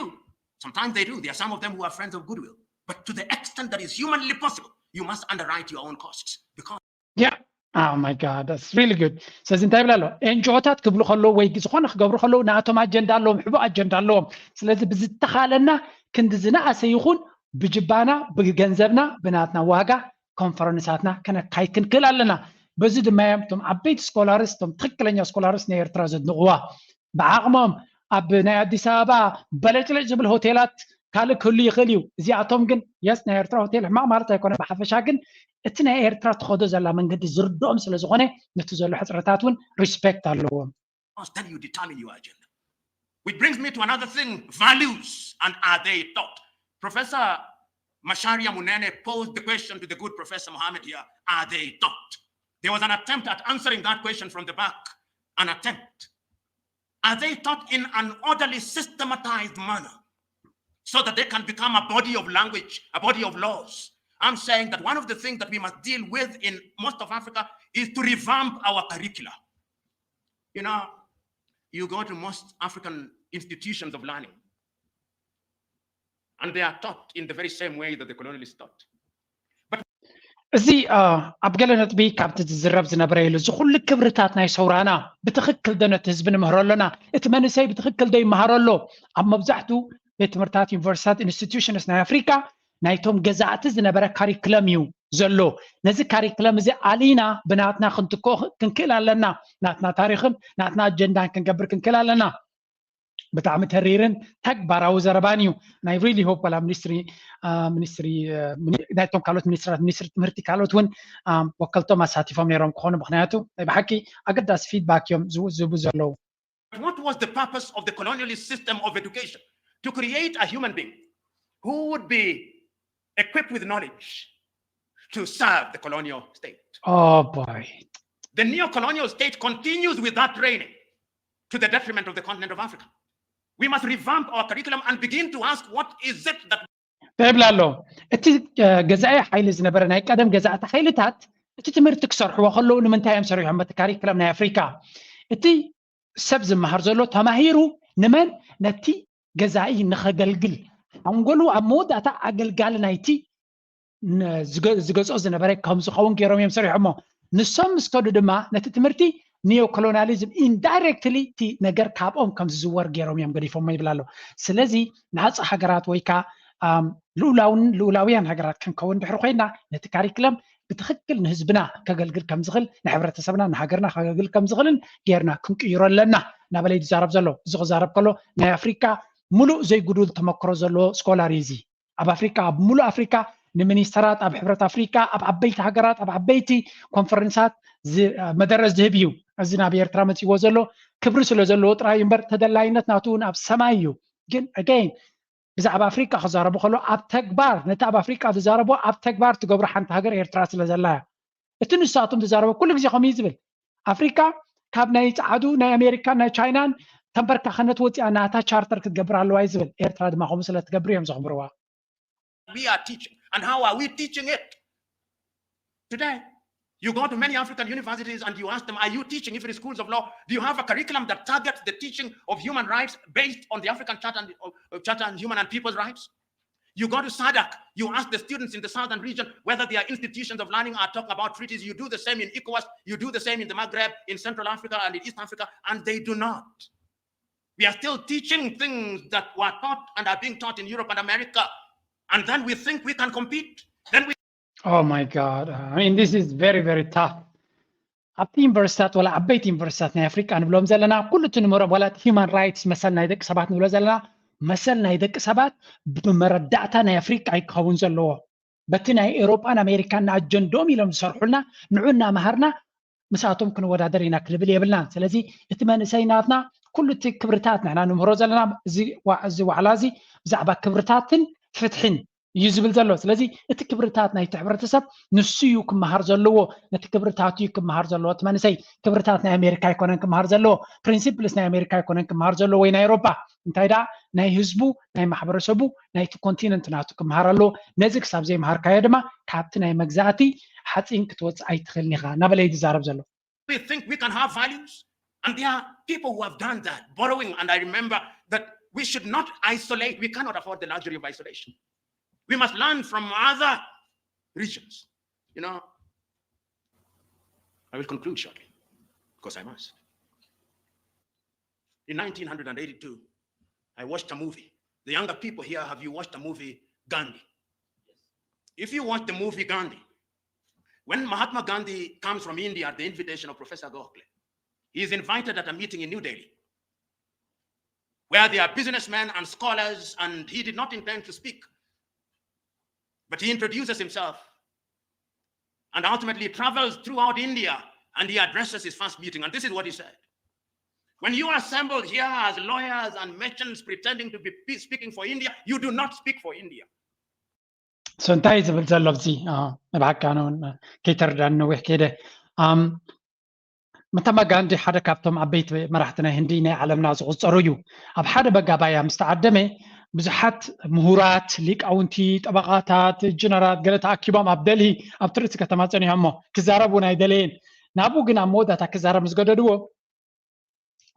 sometimes they do, there are some of them who are friends of goodwill. But to the extent that is humanly possible, you must underwrite your own costs because Yeah. Oh my God, that's really good. ስለዚ እንታይ ይብላ ኣሎ? ኤንጂኦታት ክብሉ ከለዉ ወይ ዝኾነ ክገብሩ ከለዉ ንኣቶም ኣጀንዳ ኣለዎም፣ ሕቡእ ኣጀንዳ ኣለዎም። ስለዚ ብዝተኻለና ክንዲ ዝነኣሰ ይኹን ብጅባና ብገንዘብና ብናትና ዋጋ ኮንፈረንሳትና ከነካይድ ክንክእል ኣለና። በዚ ድማ እዮም እቶም ዓበይቲ ስኮላርስ እቶም ትኽክለኛ ስኮላርስ ናይ ኤርትራ ዘድንቕዋ። ብዓቕሞም ኣብ ናይ ኣዲስ ኣበባ በለጭለጭ ዝብል ሆቴላት ካልእ ክህሉ ይኽእል እዩ። እዚኣቶም ግን የስ ናይ ኤርትራ ሆቴል ሕማቕ ማለት ኣይኮነ፣ ብሓፈሻ ግን እቲ ናይ ኤርትራ ትኸዶ ዘላ መንገዲ ዝርድኦም ስለ ዝኾነ ነቲ ዘሎ ሕፅረታት እውን ሪስፔክት ኣለዎም። Then you determine your agenda. Which brings me to another thing, values, and are they taught? Professor Macharia Munene posed the question to the good Professor Mohammed here, are they taught? There was an attempt at answering that question from the back, an attempt. Are they taught in an orderly, systematized manner so that they can become a body of language, a body of laws? I'm saying that one of the things that we must deal with in most of Africa is to revamp our curricula. You know, you go to most African institutions of learning, and they are taught in the very same way that the colonialists taught. እዚ ኣብ ገለ ነጥቢ ካብቲ ዝዝረብ ዝነበረ ኢሉ እዚ ኩሉ ክብርታት ናይ ሰውራና ብትኽክል ዶ ነቲ ህዝቢ ንምህሮ ኣለና? እቲ መንእሰይ ብትኽክል ዶ ይመሃሮ ኣሎ? ኣብ መብዛሕትኡ ቤት ትምህርታት፣ ዩኒቨርሲታት፣ ኢንስቲትዩሽንስ ናይ ኣፍሪካ ናይቶም ገዛእቲ ዝነበረ ካሪክለም እዩ ዘሎ። ነዚ ካሪክለም እዚ ኣሊና ብናትና ክንትክኦ ክንክእል ኣለና። ናትና ታሪኽን ናትና ኣጀንዳን ክንገብር ክንክእል ኣለና። ብጣዕሚ ተሪርን ተግባራዊ ዘረባን እዩ። ናይ ሪሊ ሆፕ ዋላ ሚኒስትሪ ሚኒስትሪ ናይቶም ካልኦት ሚኒስትራት ሚኒስትሪ ትምህርቲ ካልኦት እውን ወከልቶም ኣሳቲፎም ነይሮም ክኾኑ፣ ምክንያቱ ናይ ብሓቂ ኣገዳሲ ፊድባክ እዮም ዝህቡ ዘለዉ። What was the purpose of the colonialist system of education? To create a human being who would be equipped with knowledge to serve the colonial state. Oh boy. The neo-colonial state continues with that training to the detriment of the continent of Africa. We must revamp our curriculum and begin to ask what is it that ይብል ኣሎ። እቲ ገዛኢ ሓይሊ ዝነበረ ናይ ቀደም ገዛእቲ ሓይልታት እቲ ትምህርቲ ክሰርሕዎ ከለዉ ንምንታይ እዮም ሰሪሖም በቲ ካሪክለም ናይ ኣፍሪካ? እቲ ሰብ ዝመሃር ዘሎ ተማሂሩ ንመን? ነቲ ገዛኢ ንኸገልግል ሓንጎሉ ኣብ መወዳእታ ኣገልጋሊ ናይቲ ዝገዝኦ ዝነበረ ከም ዝኸውን ገይሮም እዮም ሰሪሖሞ። ንሶም ምስ ከዱ ድማ ነቲ ትምህርቲ ኒዮኮሎናሊዝም ኢንዳይሬክትሊ እቲ ነገር ካብኦም ከም ዝዝወር ገይሮም እዮም ገዲፎሞ ይብል ኣሎ። ስለዚ ናፃ ሃገራት ወይ ከዓ ልኡላውን ልኡላውያን ሃገራት ክንከውን ድሕሪ ኮይና ነቲ ካሪክለም ብትኽክል ንህዝብና ከገልግል ከም ዝኽእል ንሕብረተሰብና ንሃገርና ከገልግል ከም ዝኽእልን ጌርና ክንቅይሮ ኣለና እናበለ እዩ ዝዛረብ ዘሎ። እዚ ክዛረብ ከሎ ናይ ኣፍሪካ ሙሉእ ዘይጉዱል ተመክሮ ዘለዎ ስኮላር እዩ እዚ። ኣብ ኣፍሪካ ኣብ ሙሉእ ኣፍሪካ ንሚኒስተራት ኣብ ሕብረት ኣፍሪካ ኣብ ዓበይቲ ሃገራት ኣብ ዓበይቲ ኮንፈረንሳት መደረ ዝህብ እዩ። እዚ ናብ ኤርትራ መፅዎ ዘሎ ክብሪ ስለ ዘለዎ ጥራይ እምበር ተደላይነት ናቱ እውን ኣብ ሰማይ እዩ። ግን ኣገይን ብዛዕባ ኣፍሪቃ ክዛረቡ ከሎ ኣብ ተግባር ነቲ ኣብ ኣፍሪቃ ዝዛረቦ ኣብ ተግባር ትገብሮ ሓንቲ ሃገር ኤርትራ ስለ ዘላ እያ። እቲ ንሳቶም ዝዛረቦ ኩሉ ግዜ ከምኡ እዩ ዝብል። ኣፍሪቃ ካብ ናይ ጸዓዱ ናይ ኣሜሪካን ናይ ቻይናን ተንበርካኸነት ወፂኣ ናታ ቻርተር ክትገብር ኣለዋ እዩ ዝብል። ኤርትራ ድማ ከምኡ ስለ ትገብር እዮም ዘኽብርዋ። We are teaching. And how are we teaching it? Today, you go to many African universities and you ask them, are you teaching, even schools of law, do you have a curriculum that targets the teaching of human rights based on the African Charter and, uh, Charter and Human and People's Rights? You go to SADC, you ask the students in the southern region whether their institutions of learning are talking about treaties. You do the same in ECOWAS, you do the same in the Maghreb, in Central Africa, and in East Africa, and they do not. We are still teaching things that were taught and are being taught in Europe and America. And then we think we can compete. Then we Oh my God. I mean, this is very, very tough. ኣብቲ ዩኒቨርሲታት ወላ ዓበይቲ ዩኒቨርሲታት ናይ ኣፍሪቃ ንብሎም ዘለና ኩሉ እቲ ንመሮም ዋላ እቲ ሂማን ራይትስ መሰል ናይ ደቂ ሰባት ንብሎ ዘለና መሰል ናይ ደቂ ሰባት ብመረዳእታ ናይ ኣፍሪቃ ኣይክኸውን ዘለዎ በቲ ናይ ኤውሮጳን ኣሜሪካን ንኣጀንዶም ኢሎም ዝሰርሑልና ንዑ እናመሃርና ምስኣቶም ክንወዳደር ኢና ክንብል የብልናን። ስለዚ እቲ መንእሰይ ናትና ኩሉ እቲ ክብርታት ንሕና ንምህሮ ዘለና እዚ ዋዕላ እዚ ብዛዕባ ክብርታትን ፍትሕን እዩ ዝብል ዘሎ። ስለዚ እቲ ክብርታት ናይቲ ሕብረተሰብ ንሱ እዩ ክመሃር ዘለዎ፣ ነቲ ክብርታቱ እዩ ክመሃር ዘለዎ። እቲ መንእሰይ ክብርታት ናይ ኣሜሪካ ኣይኮነን ክመሃር ዘለዎ፣ ፕሪንሲፕልስ ናይ ኣሜሪካ ኣይኮነን ክመሃር ዘለዎ ወይ ናይ ኤውሮጳ። እንታይ ደኣ ናይ ህዝቡ ናይ ማሕበረሰቡ ናይቲ ኮንቲነንት ናቱ ክመሃር ኣለዎ። ነዚ ክሳብ ዘይመሃርካዮ ድማ ካብቲ ናይ መግዛእቲ ሓፂን ክትወፅእ ኣይትኽእልን ኢኻ እናበለ እዩ ዝዛረብ ዘሎ። We think we can have values, and there are people who have done that, borrowing. And I remember that we should not isolate. We cannot afford the luxury of isolation. We must learn from other regions. You know, I will conclude shortly because I must. In nineteen eighty-two, I watched a movie. The younger people here, have you watched the movie Gandhi? If you watch the movie Gandhi, when Mahatma Gandhi comes from India at the invitation of Professor Gokhale, he is invited at a meeting in New Delhi where there are businessmen and scholars, and he did not intend to speak. But he introduces himself and ultimately travels throughout India, and he addresses his first meeting. And this is what he said. When you are assembled here as lawyers and merchants pretending to be speaking for India, you do not speak for India. So እንታይ ዝብል ዘሎ ኣብዚ ንብሓካ እውን ከይተረዳኒ ነዊሕ ከይደ። ማህትማ ጋንዲ ሓደ ካብቶም ዓበይቲ መራሕቲ ናይ ህንዲ ናይ ዓለምና ዝቑፀሩ እዩ። ኣብ ሓደ መጋባእያ ምስ ተዓደመ ብዙሓት ምሁራት፣ ሊቃውንቲ፣ ጠበቓታት፣ ጀነራት ገለ ተኣኪቦም ኣብ ደልሂ ኣብቲ ርእሲ ከተማ ፀኒሖሞ ክዛረቡ ናይ ደለየን ናብኡ ግን ኣብ መወዳእታ ክዛረብ ምስ ገደድዎ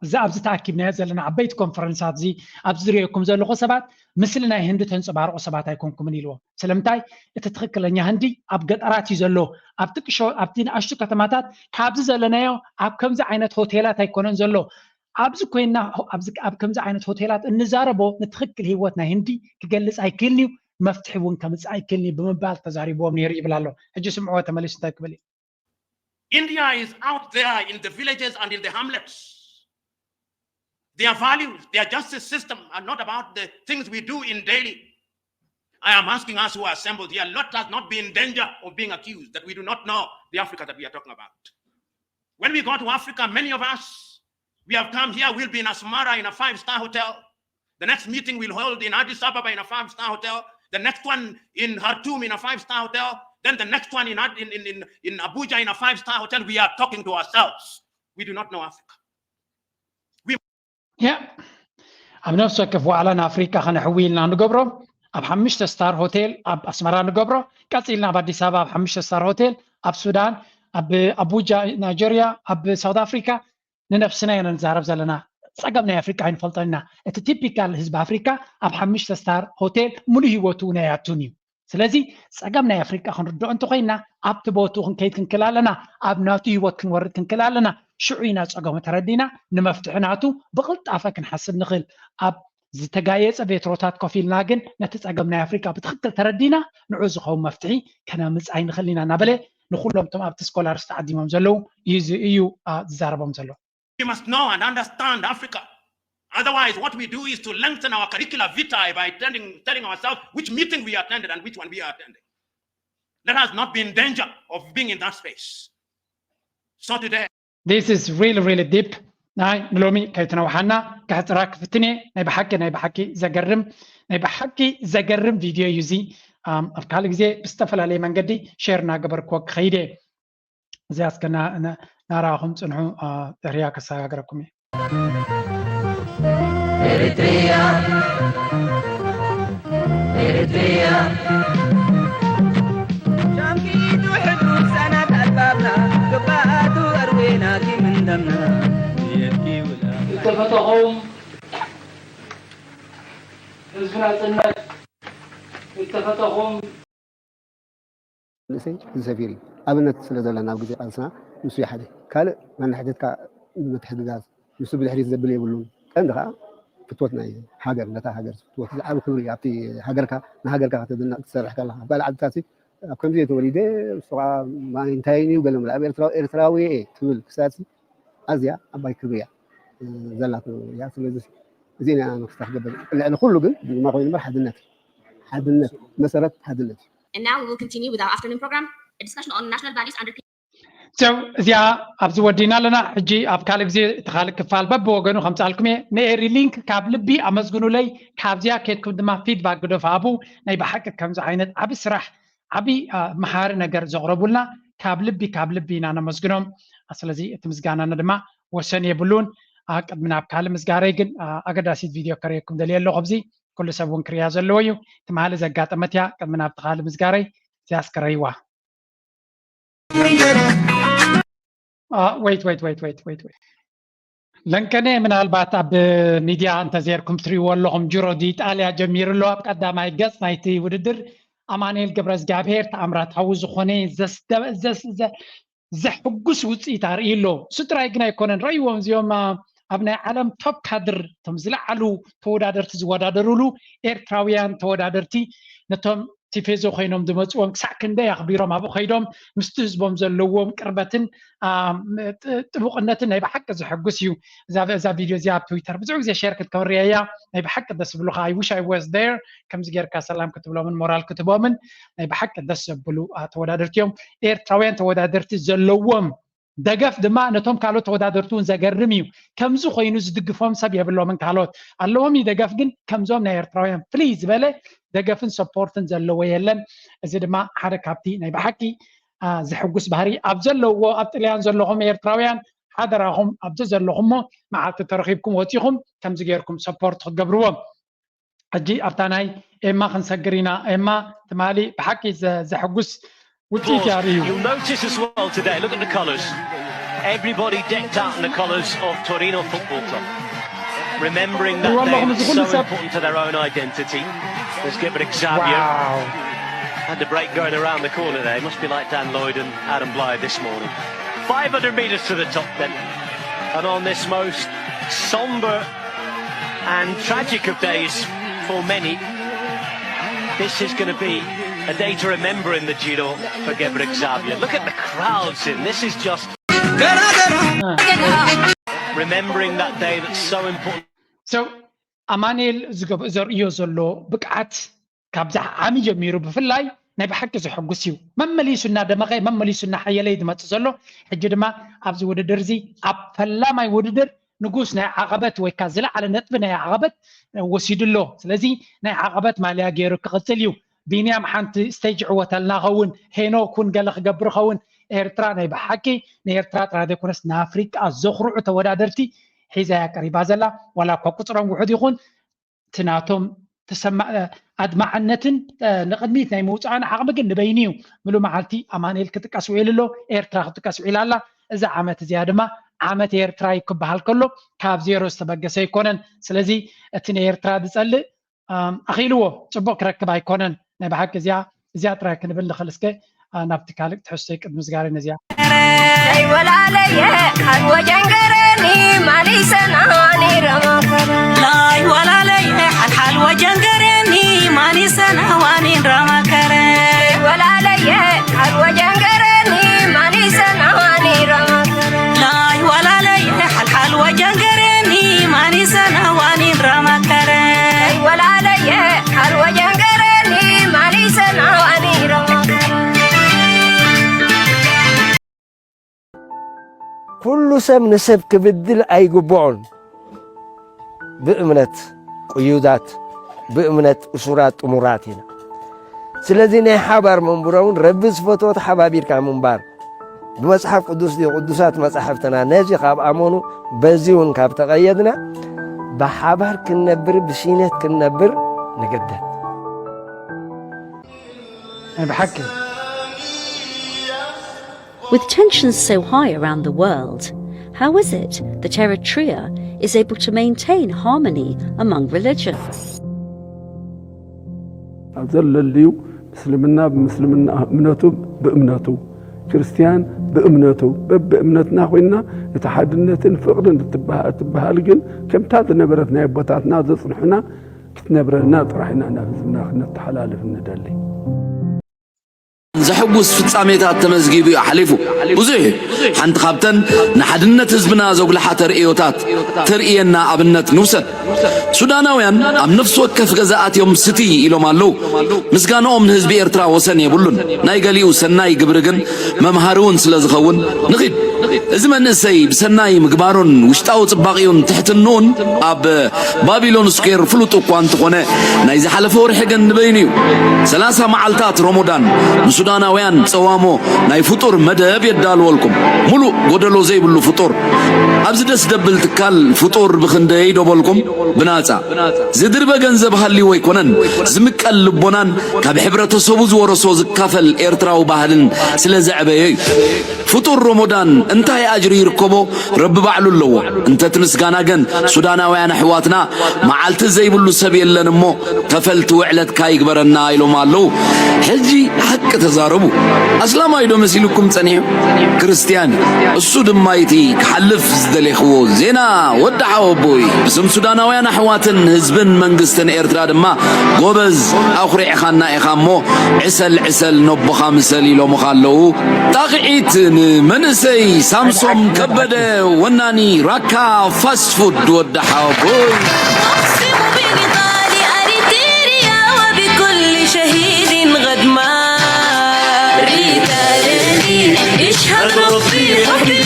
እዚ ኣብዚ ተኣኪብናዮ ዘለና ዓበይቲ ኮንፈረንሳት እዚ ኣብዚ ዝሪኦኩም ዘለኹ ሰባት ምስሊ ናይ ህንዲ ተንፀባርቑ ሰባት ኣይኮንኩምን ኢልዎም። ስለምንታይ እቲ ትኽክለኛ ህንዲ ኣብ ገጠራት እዩ ዘሎ። ኣብቲ ቅሾ ኣብቲ ንኣሽቱ ከተማታት ካብዚ ዘለናዮ ኣብ ከምዚ ዓይነት ሆቴላት ኣይኮነን ዘሎ። ኣብዚ ኮይና ኣብዚ ኣብ ከምዚ ዓይነት ሆቴላት እንዛረቦ ንትኽክል ህይወት ናይ ህንዲ ክገልፅ ኣይክእልን እዩ፣ መፍትሒ እውን ከምፅእ ኣይክእልን እዩ ብምባል ተዛሪብዎም ነይሩ ይብል ኣሎ። ሕጂ ስምዕዎ ተመሊሱ እንታይ ክብል እዩ። India is out there in the villages and in the hamlets. Their values, their justice system are not about the things we do in daily. I am asking us who are assembled here, let us not be in danger of being accused that we do not know the Africa that we are talking about. When we go to Africa, many of us, we have come here, we'll be in Asmara in a five-star hotel. The next meeting we'll hold in Addis Ababa in a five-star hotel. The next one in Khartoum in a five-star hotel. Then the next one in, in, in, in Abuja in a five-star hotel. We are talking to ourselves. We do not know Africa. ያ ኣብ ነፍሲ ወከፍ ዋዕላ ንኣፍሪቃ ከነሕዊ ኢልና ንገብሮ ኣብ ሓሙሽተ ስታር ሆቴል ኣብ ኣስመራ ንገብሮ፣ ቀፂልና ኣብ ኣዲስ ኣበባ ኣብ ሓሙሽተ ስታር ሆቴል፣ ኣብ ሱዳን፣ ኣብ ኣቡጃ ናይጀርያ፣ ኣብ ሳውት ኣፍሪካ ንነብስና ኢና ንዛረብ ዘለና። ፀገም ናይ ኣፍሪቃ ኣይንፈልጦን ኢና። እቲ ቲፒካል ህዝቢ ኣፍሪካ ኣብ ሓሙሽተ ስታር ሆቴል ሙሉእ ህይወቱ ናይ ኣቱን እዩ። ስለዚ ፀገም ናይ ኣፍሪቃ ክንርድኦ እንተኮይና ኣብቲ ቦትኡ ክንከይድ ክንክእል ኣለና፣ ኣብ ናቱ ህይወት ክንወርድ ክንክእል ኣለና። ሽዑ ኢና ፀገሙ ተረዲና ንመፍትሒ ናቱ ብቕልጣፈ ክንሓስብ ንኽእል። ኣብ ዝተጋየፀ ቬትሮታት ኮፍ ኢልና ግን ነቲ ፀገም ናይ ኣፍሪቃ ብትኽክል ተረዲና ንዑ ዝኸውን መፍትሒ ከነምፅእ ኣይንኽእል ኢና እናበለ ንኩሎም እቶም ኣብቲ ስኮላርስ ተዓዲሞም ዘለዉ እዩ ዝዛረቦም ዘሎ። We must know and understand Africa. Otherwise, what we do is to lengthen our curricula vitae by telling, telling ourselves which meeting we attended and which one we are attending. Let us not be in danger of being in that space. So today, This is really, really deep. ናይ ንሎሚ ከይትነውሓና ክሕፅራ ክፍትን እየ። ናይ ብሓቂ ናይ ብሓቂ ዘገርም ናይ ብሓቂ ዘገርም ቪድዮ እዩ እዚ። ኣብ ካልእ ግዜ ብዝተፈላለየ መንገዲ ሼር እናገበርክዎ ክኸይድ እየ። እዚኣ እስከ ናራኹም ፅንሑ። ድሕሪያ ከሰጋግረኩም እየ። Eritrea, Eritrea. ሻምኪቱ ሕጉስ ኣናት ኣልባብና ክባኣቱ ኣርዌና ኪምንደምና የኪውላ እተፈተኹም ህዝቢ ናጽነት እተፈተኹም ንእሰይ ዝሰፊር እዩ ኣብነት ስለ ዘለና ኣብ ግዜ ቃልስና ንሱ ይሓደ ካልእ መናሕደትካ ምትሕግጋዝ ንሱ ብድሕሪት ዘብል የብሉን ቀንዲ ከዓ ፍትወት ናይ ሃገር ነታ ሃገር ፍትወት ዝዓብ ክብሪ ኣብቲ ሃገርካ ንሃገርካ ከተድንቕ ትሰርሕ ከለካ ኣብ ካልእ ዓድታት ኣብ ከምዚ እየ ተወሊደ ንሱ ከዓ እንታይ እዩ ገለ ምለ ኣብ ኤርትራዊ ኤርትራዊ እየ ትብል ክሳት ኣዝያ ዓባይ ክብሪ እያ ዘላቶ እያ ስለዚ እዚና መክስታ ክገብር ልዕሊ ኩሉ ግን ድማ ኮይኑ በር ሓድነት ሓድነት መሰረት ሓድነት እዩ And now we will continue with our afternoon program, a discussion on national values underpinning. So እዚኣ ኣብዚ ወዲና ኣለና ሕጂ ኣብ ካልእ ግዜ እቲ ካልእ ክፋል በብወገኑ ከምፃልኩም እየ ንኤሪ ሊንክ ካብ ልቢ ኣመስግኑለይ ካብዚኣ ኬድኩም ድማ ፊድባክ ግደፉ ሃቡ ናይ ብሓቂ ከምዚ ዓይነት ዓብ ስራሕ ዓብ መሃሪ ነገር ዘቕረቡልና ካብ ልቢ ካብ ልቢ ኢና ነመስግኖም ስለዚ እቲ ምስጋናና ድማ ወሰን የብሉን ቅድሚ ናብ ካልእ ምስጋረይ ግን ኣገዳሲት ቪድዮ ከርእየኩም ደልየ ኣለኹ ኣብዚ ኩሉ ሰብ እውን ክርእያ ዘለዎ እዩ ትማሊ ዘጋጠመት እያ ቅድሚ ናብቲ ካልእ ምስጋረይ እዚኣ እስከ ረይዋ wait wait wait wait wait wait ለንከነ ምናልባት ኣብ ሚድያ እንተዘይርኩም ትሪእዎ ኣለኹም ጅሮ ዲ ኢጣልያ ጀሚሩ ኣሎ ኣብ ቀዳማይ ገፅ ናይቲ ውድድር ኣማኑኤል ገብረ እግዚኣብሄር ተኣምራታዊ ዝኾነ ዘሕጉስ ውፅኢት ኣርእዩ ኣሎ እሱ ጥራይ ግን ኣይኮነን ረእይዎም እዚኦም ኣብ ናይ ዓለም ቶፕ ካድር እቶም ዝለዓሉ ተወዳደርቲ ዝወዳደሩሉ ኤርትራውያን ተወዳደርቲ ነቶም ቲፌዞ ኮይኖም ዝመፅዎም ክሳዕ ክንደይ ኣኽቢሮም ኣብኡ ከይዶም ምስቲ ህዝቦም ዘለዎም ቅርበትን ጥቡቕነትን ናይ ብሓቂ ዘሐጉስ እዩ እዛ ቪድዮ እዚኣ ኣብ ትዊተር ብዙሕ ግዜ ሸር ክትከብርያ እያ ናይ ብሓቂ ደስ ብሉካ I wish I was there ከምዚ ጌርካ ሰላም ክትብሎምን ሞራል ክትቦምን ናይ ብሓቂ ደስ ዘብሉ ተወዳደርቲ እዮም ኤርትራውያን ተወዳደርቲ ዘለዎም ደገፍ ድማ ነቶም ካልኦት ተወዳደርቲ እውን ዘገርም እዩ ከምዚ ኮይኑ ዝድግፎም ሰብ የብሎምን ካልኦት ኣለዎም እዩ ደገፍ ግን ከምዞም ናይ ኤርትራውያን ፍልይ ዝበለ ደገፍን ሰፖርትን ዘለዎ የለን እዚ ድማ ሓደ ካብቲ ናይ ብሓቂ ዘሕጉስ ባህሪ ኣብ ዘለዎ ኣብ ጥልያን ዘለኹም ኤርትራውያን ሓደራኹም ኣብዚ ዘለኹሞ መዓልቲ ተረኺብኩም ወፂኹም ከምዚ ጌርኩም ሰፖርት ክትገብርዎም ሕጂ ኣብታ ናይ ኤማ ክንሰግር ኢና ኤማ ትማሊ ብሓቂ ዘሕጉስ ውፅኢት ያርእዩ You'll notice as well today, look at the colours. Everybody decked out in the colours of Torino Football Club. Remembering that day that's so important to their own identity. There's Gebre Xavier. Wow. Had the break going around the corner there. It must be like Dan Lloyd and Adam Blythe this morning. five hundred metres to the top then. And on this most sombre and tragic of days for many, this is going to be a day to remember in the Giro for Gebre Xavier. Look at the crowds in. This is just. Remembering that day that's so important. So, ኣማኑኤል ዘርእዮ ዘሎ ብቅዓት ካብዛ ዓሚ ጀሚሩ ብፍላይ ናይ ብሓቂ ዘሐጉስ እዩ መመሊሱ እናደመቐ መመሊሱ እናሓየለ እዩ ዝመፅእ ዘሎ ሕጂ ድማ ኣብዚ ውድድር እዚ ኣብ ፈላማይ ውድድር ንጉስ ናይ ዓቐበት ወይ ከዓ ዝለዓለ ነጥቢ ናይ ዓቐበት ወሲዱ ኣሎ ስለዚ ናይ ዓቐበት ማልያ ገይሩ ክቕፅል እዩ ቢንያም ሓንቲ ስቴጅ ዕወተልና ኸውን ሄኖክ እውን ገለ ክገብር ኸውን ኤርትራ ናይ ብሓቂ ንኤርትራ ጥራ ዘይኮነስ ንኣፍሪቃ ዘኹርዑ ተወዳደርቲ ሒዛ እያ ቀሪባ ዘላ ዋላ እኳ ቁፅሮም ውሑድ ይኹን እቲ ናቶም ኣድማዕነትን ንቕድሚት ናይ ምውፃእን ዓቕሚ ግን ንበይኑ እዩ ምሉ መዓልቲ ኣማንኤል ክጥቀስ ውዒሉ ኣሎ ኤርትራ ክጥቀስ ውዒላ ኣላ እዛ ዓመት እዚኣ ድማ ዓመት ኤርትራ እዩ ክበሃል ከሎ ካብ ዜሮ ዝተበገሰ ኣይኮነን ስለዚ እቲ ንኤርትራ ዝፀልእ ኣኺልዎ ፅቡቕ ክረክብ ኣይኮነን ናይ ብሓቂ እዚኣ እዚኣ ጥራይ ክንብል ንኽእል እስከ ናብቲ ካልእ ትሕዝቶይ ቅድሚ ዝጋረኒ እዚኣ ወላለየ ሓልወ ጀንገረኒ ማን ይሰናኒ ረማከረ ናይ ወላለየ ሓልሓልወ ጀንገረኒ ማን ይሰናዋኒ ረማከረ ወላለየ ሓልወ ጀንገረኒ ማን ይሰናዋኒ ረማከረ ናይ ወላለየ ሓልሓልወ ጀንገረኒ ማን ይሰናዋኒ ረማከረ ናይ ወላለየ ሓልወ ጀንገረኒ ማን ይሰናዋኒ ረማከረ ኩሉ ኩሉ ሰብ ንሰብ ክብድል ኣይግብኦን። ብእምነት ቅዩዳት፣ ብእምነት እሱራት ጥሙራት ኢና። ስለዚ ናይ ሓባር መንብሮ እውን ረቢ ዝፈትዎ ተሓባቢርካ ምንባር። ብመጽሓፍ ቅዱስ ድዩ? ቅዱሳት መጻሕፍትና ነዚ ካብ ኣመኑ፣ በዚ እውን ካብ ተቐየድና፣ ብሓባር ክንነብር፣ ብሽይነት ክንነብር ንግደድ። ናይ ብሓቂ With tensions so high around the world, how is it that Eritrea is able to maintain harmony among religions? ኣብ ዘለልዩ ምስልምና ብምስልምና እምነቱ ብእምነቱ ክርስትያን ብእምነቱ በብእምነትና ኮይንና እቲ ሓድነትን ፍቕርን እትበሃ- እትበሃል ግን ከምታ ዝነበረት ናይ ኣቦታትና ዘጽንሑና ክትነብረልና ጥራሕ ኢና ናብ ህዝብና ክነተሓላልፍ ንደሊ። ዘሐጉስ ፍጻሜታት ተመዝጊቡ እዩ ሓሊፉ። ብዙሕ እዩ። ሓንቲ ካብተን ንሓድነት ህዝብና ዘጉልሓ ተርእዮታት ተርእየና ኣብነት ንውሰድ። ሱዳናውያን ኣብ ነፍሲ ወከፍ ገዛ ኣትዮም ስትይ ኢሎም ኣለዉ። ምስጋንኦም ንህዝቢ ኤርትራ ወሰን የብሉን። ናይ ገሊኡ ሰናይ ግብሪ ግን መምሃሪ እውን ስለ ዝኸውን ንኺድ። እዚ መንእሰይ ብሰናይ ምግባሩን ውሽጣዊ ጽባቒኡን ትሕትንኡን ኣብ ባቢሎን ስኩዌር ፍሉጥ እኳ እንተኾነ ናይ ዝሓለፈ ወርሒ ግን ንበይኑ እዩ። ሰላሳ መዓልታት ሮሞዳን ንሱዳናውያን ጸዋሞ ናይ ፍጡር መደብ የዳልወልኩም። ሙሉእ ጎደሎ ዘይብሉ ፍጡር ኣብዚ ደስ ደብል ትካል ፍጡር ብኽንደይ ዶበልኩም ብናጻ ዝድርበ ገንዘብ ሃልዩ ኣይኮነን ዝምቀል ልቦናን ካብ ሕብረተሰቡ ዝወረሶ ዝካፈል ኤርትራዊ ባህልን ስለ ዘዕበዮ እዩ። ፍጡር ሮሞዳን እንታይ ኣጅሪ ይርከቦ? ረቢ ባዕሉ ኣለዎ። እንተ እቲ ምስጋና ግን ሱዳናውያን ኣሕዋትና መዓልቲ ዘይብሉ ሰብ የለን እሞ ከፈልቲ ውዕለትካ ይግበረና ኢሎም ኣለዉ። ሕጂ ሓቂ ተዛረቡ። ኣስላማይ ዶ መሲልኩም ጸኒሑ? ክርስትያን እዩ። እሱ ድማ እቲ ክሓልፍ ዝደሌኽዎ ዜና ወዲ ሓወቦይ ብስም ሱዳናውያን ኣሕዋትን ህዝብን መንግስትን ኤርትራ ድማ ጎበዝ ኣኹሪዕኻና ኢኻ እሞ ዕሰል ዕሰል ነቦኻ ምሰል ኢሎምኻ ኣለዉ። ጣቕዒት ንመንእሰይ ሳምሶም ከበደ ወናኒ ራካ ፋስት ፉድ ወዲ ሓወቦይ። أقسم بنضال أريتريا وبكل شهيد غدما ريتاريني يشهد ربي حبي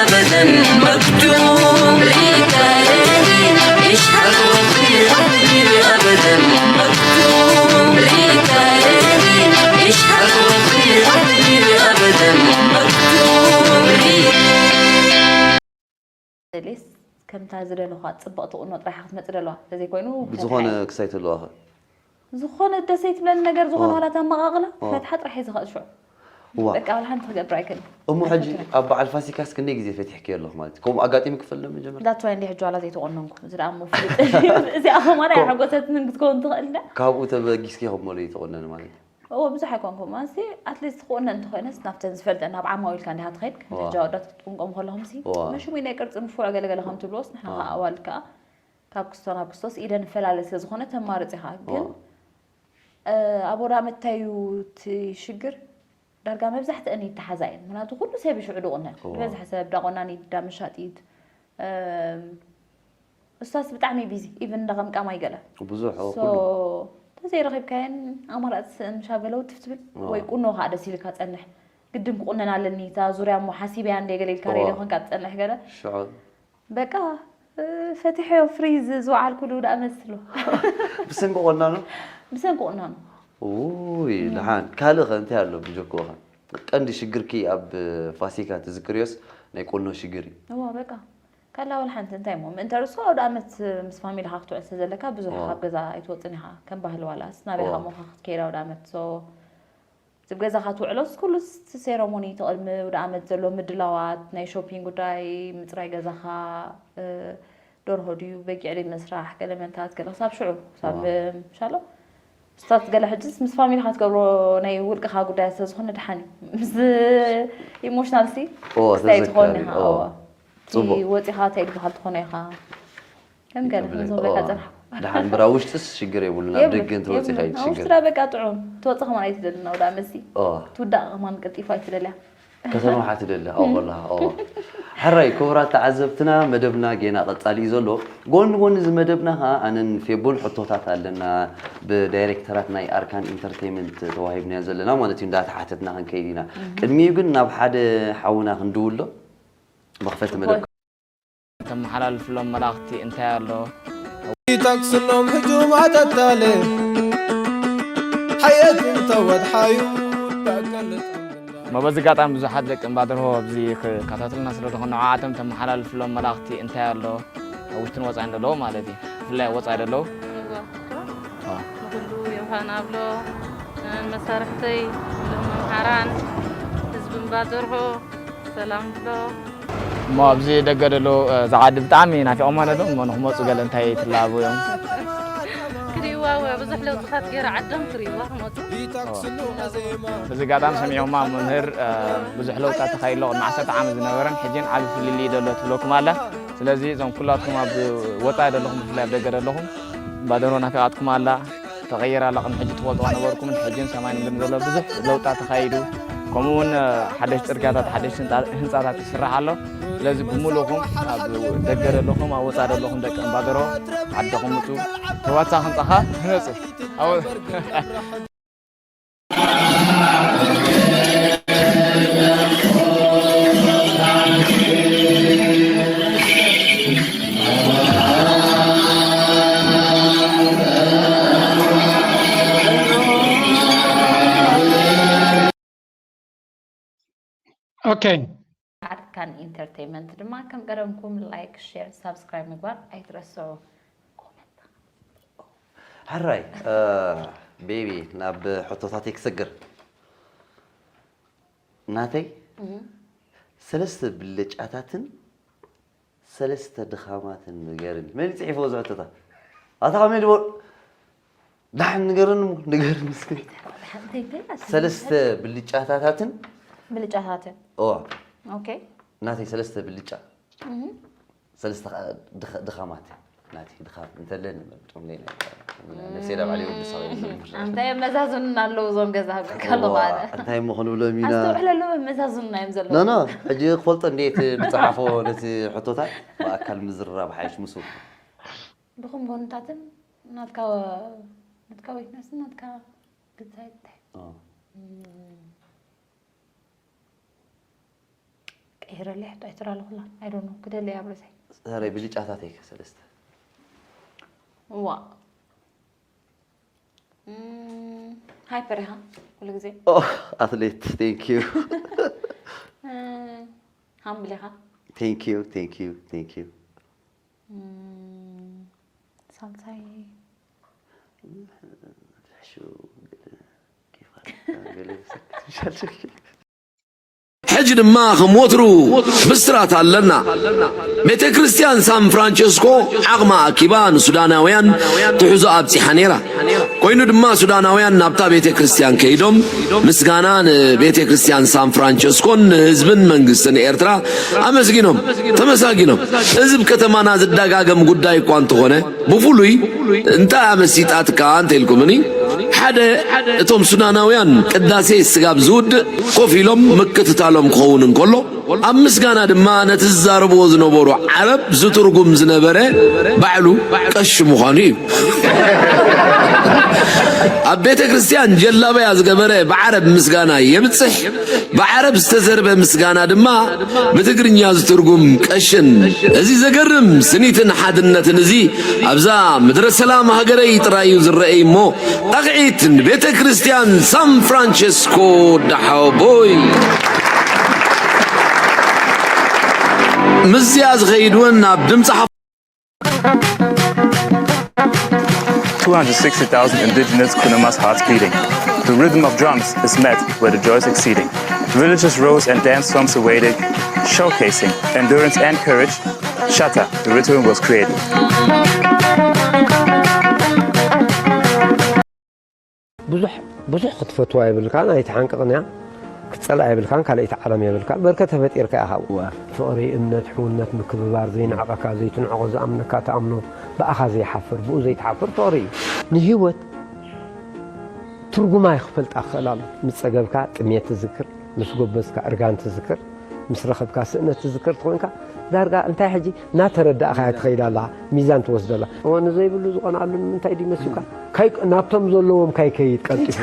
أبدا مكتوم ريتاريني يشهد ربي حبي أبدا مكتوم ريتاريني يشهد ربي حبي أبدا مكتوم ሌስ ከምታ ዝደለኻ ጽብቕቲ ቁኖ ጥራሕ ክትመጽእ ደለዋ ተዘይኮይኑ ብዝኾነ ክሳይ ተለዋኸ ዝኾነ ደሰይ ትብለኒ ነገር ዝኾነ ዋ። ዋላ ተመቓቕላ ዋ። ፈትሓ ጥራሕ እዩ ዝኽእል ሽዑ ዋ። በቃ ዋላ ሓንቲ ክገብር ኣይክእልን እሞ ሕጂ ኣብ በዓል ፋሲካስ ክንደይ ግዜ ፈቲሕኪ ኣለኹ ማለት እዩ? ከምኡ ኣጋጢሙ ክፈልጥ መጀመርታ ዳትስ ዋይ እንዲ ሕጂ ዋላ ዘይተቆነንኩ እዚ ደኣ እሞ ፍሉጥ እዚኣ ኸማና ያሓጎሰትንን ክትከውን ትኽእል እንዳ ካብኡ ተበጊስኪ ከም መሉ ይተቆነን ማለት እዩ እዎ ብዙሕ ኣይኮንኩ ማንሲ ኣትሊስት ክቁነ እንተኮይነስ ናብተን ዝፈልጠን ናብ ዓማዊ ኢልካ እንዲካ ትኸይድ ከም ዋ። ሕጂ ኣወዳት ትጥንቆም ከለኹም ሲ ዋ። መሽሙ ናይ ቅርጺ ንፉዕ ገለገለ ከም ትብልዎስ ንሕና ዋ። ከዓ ኣዋልድ ከዓ ካብ ክስቶ ናብ ክስቶስ ኢደ ንፈላለ ስለ ዝኾነ ተማርጽ ኢኻ ግን ዋ። እ፣ ኣብ ወዳ መታዩ እቲ ሽግር ዳርጋ መብዛሕትአን ይተሓዛ እየን ምክንያቱ ኩሉ ሰብ ይሽዑ ድቁነን ዋ። ዝበዝሐ ሰብ ዳቆናኒት ዳመሻጢት እም፣ እሷስ ብጣዕሚ ቢዚ ኢቭን እንዳቐምቃም ኣይገለ ብዙሕ ኦ፣ ሶ ኩሉ ተዘይረኺብካየን ኣማራፂ ስእን ሻገለው ትፍ ትብል ዋ። ወይ ቁኖ ከዓ ደስ ኢልካ ፀንሕ ግድን ክቁነን ኣለኒ እታ ዙርያ እሞ ሓሲበያ እንደ ገለ ኢልካ ዋ። ሬድዮ ኮንካ ትፀንሕ ገለ ሽዑ በቃ እ፣ ፈቲሐዮ ፍሪዝ ዝወዓልኩሉ ደኣ መስሎ ብሰንኪ ቆናኖ ብሰንኪ ቁናኖ ውይ ደሓን ካልእ ኸ እንታይ ኣሎ ብጀክኡ ኸ ቀንዲ ሽግርኪ ኣብ ፋሲካ ትዝክርዮስ ናይ ቆኖ ሽግር እዩ እዋ በቃ ካላ ወላ ሓንቲ እንታይ እሞ ምእንተ ርሱ ኣውደ ኣመት ምስ ፋሚሊኻ ክትውዕል ስለ ዘለካ ብዙሕ እዋ። ካብ ገዛ ኣይትወፅን ኢኻ ከም ባህሊ ዋላስ ናበይ እዋ። ሃሞኻ ክትከይድ ኣውደ ኣመት ሶ ዝብ ገዛኻ ትውዕሎስ ኩሉስ እቲ ሴረሞኒ እቲ ቅድሚ ኣውደ ኣመት ዘሎ ምድላዋት ናይ ሾፒንግ ጉዳይ ምፅራይ ገዛኻ እ፣ ደርሆ ድዩ በጊዕ ድዩ ምስራሕ ገለ መንታት ገለ ክሳብ ሽዑ ክሳብ እዋ። ምሻሎ ስታት ገለ ሕጅስ ምስ ፋሚሊኻ ትገብሮ ናይ ውልቅኻ ጉዳያት ስለ ዝኾነ ደሓን እዩ ምስ ኢሞሽናል ሲ እዋ፣ ክስታይ ትኾን ተዘካሪ፣ ኢኻ እዋ። እዋ። እቲ ጽቡቕ። ወፂኻ እንታይ ዝበሃል ትኾነ ኢኻ ከም ገለ ከም ዝብለካ እዋ። ፅራሕ ደሓን ብራ ውሽጥስ ሽግር የብሉን ኣብ የብሉን፣ ደገ እንተወፂኻ የብሉን። እዩ ኣብ ሽግር ውሽጥና በቃ ጥዑም ትወፅእ ከማን ኣይትደልና ወዳ መሲ እዋ። ትውዳቕ ከማን ቀልጢፋ ኣይትደልያ ከተንውሓ ትደሊ ኣብኡ ከለኻ እዋ። ሕራይ ክቡራት ተዓዘብትና መደብና ጌና ቀጻሊ እዩ ዘሎ። ጎኒ ጎኒ እዚ መደብና ኸዓ ኣነን ፌቦን ሕቶታት ኣለና ብዳይሬክተራት ናይ ኣርካን ኢንተርቴይመንት ተዋሂብናዮ ዘለና ማለት እዩ እንዳተሓተትና ክንከይድ ኢና። ቅድሚኡ ግን ናብ ሓደ ሓውና ክንድውሎ መኽፈቲ መደብ። ተመሓላልፍሎም መላእኽቲ እንታይ ኣሎ? ይጠቅስሎም ህጁም ኣተታለ ሓየት እንተወድሓዩ ዳቀልጥ እሞ በዚ ኣጋጣሚ ብዙሓት ደቂ እምባደርሆ ኣብዚ ክከታተሉና ስለ ዝኾኑ ንዓኣቶም ተመሓላልፍሎም መላእኽቲ እንታይ ኣሎ? ኣብ ውሽጥን ወፃኢን ዘለዉ ማለት እዩ። ብፍላይ ኣብ ወፃኢ ዘለዉ። እዋ፣ ንኹሉ ዮሃና ብሎ፣ ንመሳርሕተይ፣ ንመምሃራን፣ ህዝቢ እምባደርሆ ሰላም ብሎ። እሞ ኣብዚ ደገ ዘለዉ፣ እ፣ ዝዓዲ ብጣዕሚ ናፊቖም ማለት እዮም። እሞ ንክመፁ ገለ እንታይ ትላቡ እዮም? ክርእይዋ እወ፣ ብዙሕ ለውጥታት ገይራ ዓዶም ክርእይዋ ክመፁ። በዚ ኣጋጣሚ ሰሚዕኹማ መምህር፣ እ፣ ብዙሕ ለውጥታት ተኻይሎ ቅድሚ ዓሰርተ ዓመት ዝነበረን ሕጂን ዓቢ ፍልልይ ዘሎ ትብለኩም ኣላ። ስለዚ እዞም ኩላትኩም ኣብ ወጻኢ ዘለኹም ብፍላይ ኣብ ደገ ዘለኹም ባደሮ ናፊቓትኩም ኣላ። ተቐይራ ኣላ። ቅድሚ ሕጂ ትፈልጥዋ ነበርኩምን ሕጂን ሰማይን ምድርን ዘሎ ብዙሕ ለውጥታት ተኻይዱ። ከምኡ እውን፣ እ፣ ሓደሽ ጽርግያታት ሓደሽ ህንጻ-፣ ህንጻታት ይስራሕ ኣሎ። ስለዚ ብምሉእኹም ኣብ ደገ ዘለኹም ኣብ ወጻኢ ዘለኹም ደቂ እምባደሮ ዓድኹም ምጹ ተዋሳ ህንጻኻ ህነጹ። ኣብ Okay. ኣርካን ኢንተርቴይመንት ድማ ከም ቀደምኩም ላይክ፣ ሼር፣ ሳብስክራይብ ምግባር ኣይትረስዑ። ኮመንት ሕራይ ቤቢ ናብ ሕቶታተይ ክሰግር ናተይ ሰለስተ ብልጫታትን ሰለስተ ድኻማትን ንገርኒ። መን እዩ ጽሒፍዎ እዚ ሕቶታት? ኣታ ከመይ ድበል ዳሕን ንገርኒ እሞ ንገርኒ እስኪ። ሰለስተ ብልጫታታትን ብልጫታትን ኦ ኦኬ ናተይ ሰለስተ ብልጫ ሰለስተ ድኻማት ናተይ ድኻም እንተለኒ መርጦም ለይ ነሴዳ ባዕለይ ወዲ ሰው እንታይ መዛዝን ኣለዉ እዞም ገዛ ከሎ ማለት እንታይ እሞ ክንብሎም ኢና ኣስተውዕለሉ መዛዝን እዮም ዘለዉ ኖ ኖ ሕጂ ክፈልጦ እንዴት ዝፀሓፎ ነቲ ሕቶታት ብኣካል ምዝርራብ ሓይሽ ምስ ድኹም ጎንታትን ናትካ ናትካ ዊክነስ ናትካ ግዛይታይ ቀይረለይ ሕቶ ኣይትራለኹላ ኣይዶኖ ክደለይ ኣብ ርእሰይ ዛሬ ብልጫታተይ ከ ሰለስተ ዋ ሃይፐር ኢኻ ኩሉ ግዜ ኣትሌት ቴንክ ዩ ሃምብል ኢኻ ቴንክ ዩ ቴንክ ዩ ቴንክ ዩ ሳልሳይ ሕሹ ሕጂ ድማ ከም ወትሩ ብስራት ኣለና። ቤተ ክርስቲያን ሳን ፍራንቸስኮ ዓቕማ ኣኪባ ንሱዳናውያን ትሕዞ ኣብጺሓ ነይራ። ኮይኑ ድማ ሱዳናውያን ናብታ ቤተ ክርስቲያን ከይዶም ምስጋና ንቤተ ክርስቲያን ሳን ፍራንቸስኮን ንህዝብን መንግስትን ኤርትራ ኣመስጊኖም ተመሳጊኖም። እዚ ብከተማና ዝደጋገም ጉዳይ እኳ እንተኾነ ብፍሉይ እንታይ ኣመሲጣትካ እንተኢልኩምኒ ሓደ እቶም ሱዳናውያን ቅዳሴ ስጋብ ዝውድእ ኮፍ ኢሎም ምክትታሎም ክኸውን እንከሎ ኣብ ምስጋና ድማ ነቲ ዝዛረብዎ ዝነበሩ ዓረብ ዝትርጉም ዝነበረ ባዕሉ ቀሺ ምዃኑ እዩ። ኣብ ቤተ ክርስቲያን ጀላበያ ዝገበረ ብዓረብ ምስጋና የብጽሕ፣ ብዓረብ ዝተዘርበ ምስጋና ድማ ብትግርኛ ዝትርጉም ቀሽን። እዚ ዘገርም ስኒትን ሓድነትን እዚ ኣብዛ ምድረ ሰላም ሃገረይ ጥራይ እዩ ዝረኣይ እሞ ኣኽዒት ንቤተ ክርስቲያን ሳን ፍራንቸስኮ ደሓቦይ ምስዚኣ ዝኸይድ እውን ኣብ ድምፂ ሓ two hundred sixty thousand indigenous Kunamas hearts beating. The rhythm of drums is met with the joys exceeding. Villages rose and danced from Sawedic, showcasing endurance and courage. Shatta, the ritual was created. ብዙሕ ብዙሕ ክትፈትዋ የብልካን ኣይትሓንቅቕን እያ ክትፀልኣ የብልካን ካልኣይቲ ዓለም የብልካ በርከ ተፈጢርካ ኢኻ ፍቕሪ እምነት ሕውነት ምክብባር ዘይንዕቐካ ዘይትንዕቖ ዝኣምነካ ትኣምኖ ብኣኻ ዘይሓፍር ብኡ ዘይትሓፍር ፍቕሪ እዩ ንህይወት ትርጉማ ይኽፈልጣ ክኽእል ኣሎ ምስ ፀገብካ ጥሜት ትዝክር ምስ ጎበዝካ እርጋን ትዝክር ምስ ረኸብካ ስእነት ትዝክር ተኾንካ ዳርጋ እንታይ ሕጂ ናተረዳእኻያ ትኸይድ ኣለኻ ሚዛን ትወስደላ እወ ንዘይብሉ ዝቐንኣሉ ንምንታይ ድዩ መሲልካ ናብቶም ዘለዎም ካይከይድ ቀልጢፉ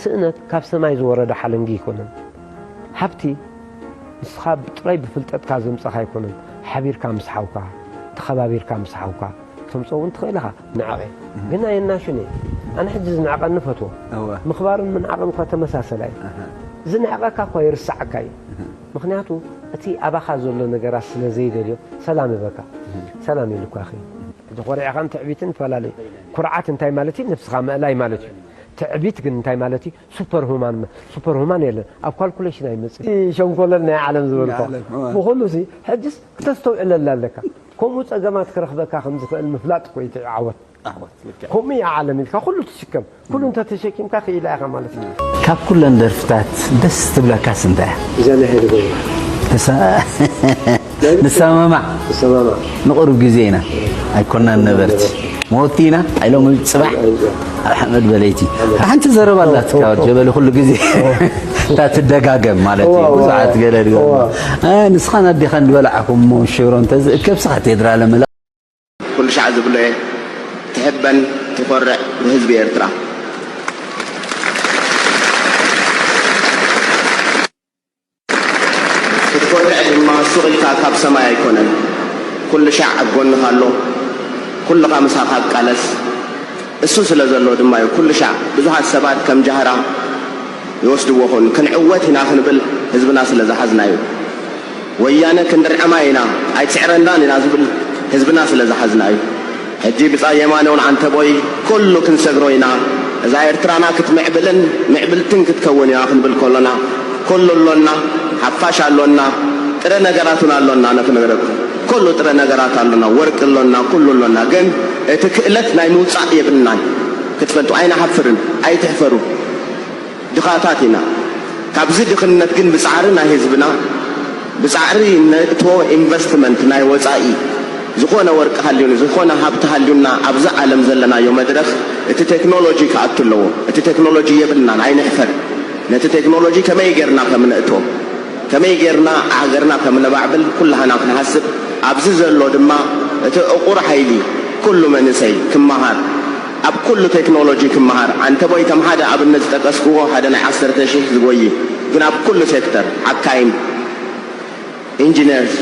ስእነት ካብ ሰማይ ዝወረደ ሓለንጊ ኣይኮነን ሃብቲ ንስኻ ጥራይ ብፍልጠትካ ዘምፀኻ ኣይኮነን። ሓቢርካ ምስ ሓውካ፣ ተኸባቢርካ ምስ ሓውካ፣ ተምፅኦ እውን ትኽእል ኢኻ። ንዕቐ ግን ኣየናሹን እየ። ኣነ ሕጂ ዝንዕቐኒ ፈትዎ። እወ። ምኽባርን ምንዓቕን እኳ ተመሳሰላ እዩ። ኣሃ። ዝንዕቐካ እኳ ይርስዓካ እዩ። እህ። ምኽንያቱ እቲ ኣባኻ ዘሎ ነገራት ስለ ዘይደልዮ ሰላም ይበካ። እህ። ሰላም ኢሉኳ ይኸይድ። ሕጂ ኮሪዕኻን ትዕቢትን ይፈላለዩ። ኩርዓት እንታይ ማለት እዩ? ነብስኻ ምእላይ ማለት እዩ። ትዕቢት ግን እንታይ ማለት እዩ? ሱፐር ሁማን መ-፣ ሱፐር ሁማን የለን። ኣብ ካልኩሌሽን ኣይመጽእ። ሸንኮለል ናይ ዓለም ዝበልኳ። ናይ ዓለም፣ እወ። ብኹሉ ሲ፣ ሕጅስ ክተስተውዕለላ ኣለካ። ከምኡ ጸገማት ክረኽበካ ከም ዝኽእል ምፍላጥ እኮ እዩ እቲ ዓወት። ዓወት፣ ልክዕ። ከምኡ እያ ዓለም ኢልካ ኩሉ ትሽከም። ኩሉ እንተ ተሸኪምካ ክኢላ ኢኻ ማለት እዩ። ካብ ኩለን ደርፍታት ደስ ትብለካስ እንታይ እያ? እዛ ናይ ሃይለ ገብረ። ተሳ-፣ ንሰማማዕ። ንሰማማዕ። ንቕሩብ ግዜ ኢና። ኣይኮናን ነበርቲ። መወቲ ኢና። ኣይሎም ጽባሕ። ኣብ ሓመድ በለይቲ። ሓንቲ ዘረባ ኣላትካ፣ ጀበሊ ኩሉ ግዜ። እታ ትደጋገም ማለት እዩ። እዋ፣ እዋ። ብዙሓት ገለ ድገሙ። እዋ። እ፣ ንስኻን ኣዴኻን ዝበላዕኩሞ ሽሮ እንተዝእከብ ስኻ ቴድራ ለምላ። ኩሉ ሻዕ ዝብሎ እየ፣ ትሕበን ትኾርዕ ብህዝቢ ኤርትራ። ክትኮርዕ ድማ ሱቕ ኢልካ ካብ ሰማይ ኣይኮነን። ኩሉ ሻዕ ኣብ ጎንኻ ኣሎ። ኩልኻ ምሳኻ ቃለስ። እሱ ስለ ዘሎ ድማ እዩ ኩሉ ሻዕ ብዙሓት ሰባት ከም ጃህራ ይወስድዎ ኾን። ክንዕወት ኢና ክንብል ህዝብና ስለ ዝሓዝና እዩ። ወያነ ክንድርዕማ ኢና፣ ኣይትስዕረናን ኢና ዝብል ህዝብና ስለ ዝሓዝና እዩ። ሕጂ ብጻይ የማነ እውን ዓንተቦይ ኩሉ ክንሰግሮ ኢና። እዛ ኤርትራና ክትምዕብልን ምዕብልትን ክትከውን ኢና ክንብል ከሎና፣ ኩሉ ኣሎና፣ ሓፋሽ ኣሎና፣ ጥረ ነገራት እውን ኣሎና። ነክነገረኩም ኩሉ ጥረ ነገራት ኣሎና፣ ወርቂ ኣሎና፣ ኩሉ ኣሎና። ግን እቲ ክእለት ናይ ምውጻእ የብልናን። ክትፈልጡ ኣይንሓፍርን፣ ኣይትሕፈሩ። ድኻታት ኢና። ካብዚ ድኽነት ግን ብጻዕሪ ናይ ህዝብና፣ ብጻዕሪ ነእትዎ ኢንቨስትመንት ናይ ወጻኢ፣ ዝኾነ ወርቂ ሃልዩን፣ ዝኾነ ሃብቲ ሃልዩና፣ ኣብዚ ዓለም ዘለናዮ መድረኽ እቲ ቴክኖሎጂ ክኣቱ ኣለዎ። እቲ ቴክኖሎጂ የብልናን፣ ኣይንሕፈር። ነቲ ቴክኖሎጂ ከመይ ጌርና ከም ነእትዎ፣ ከመይ ጌርና ሃገርና ከም ነባዕብል ኩላህና ክንሓስብ፣ ኣብዚ ዘሎ ድማ እቲ ዕቑር ሓይሊ ኩሉ መንእሰይ ክመሃር፣ ኣብ ኩሉ ቴክኖሎጂ ክመሃር፣ ዓንተቦይ ከም ሓደ ኣብነት ዝጠቀስክዎ ሓደ ናይ ዓሰርተ ሺሕ ዝጎይ፣ ግን ኣብ ኩሉ ሴክተር፣ ሓካይም፣ ኢንጂነርስ፣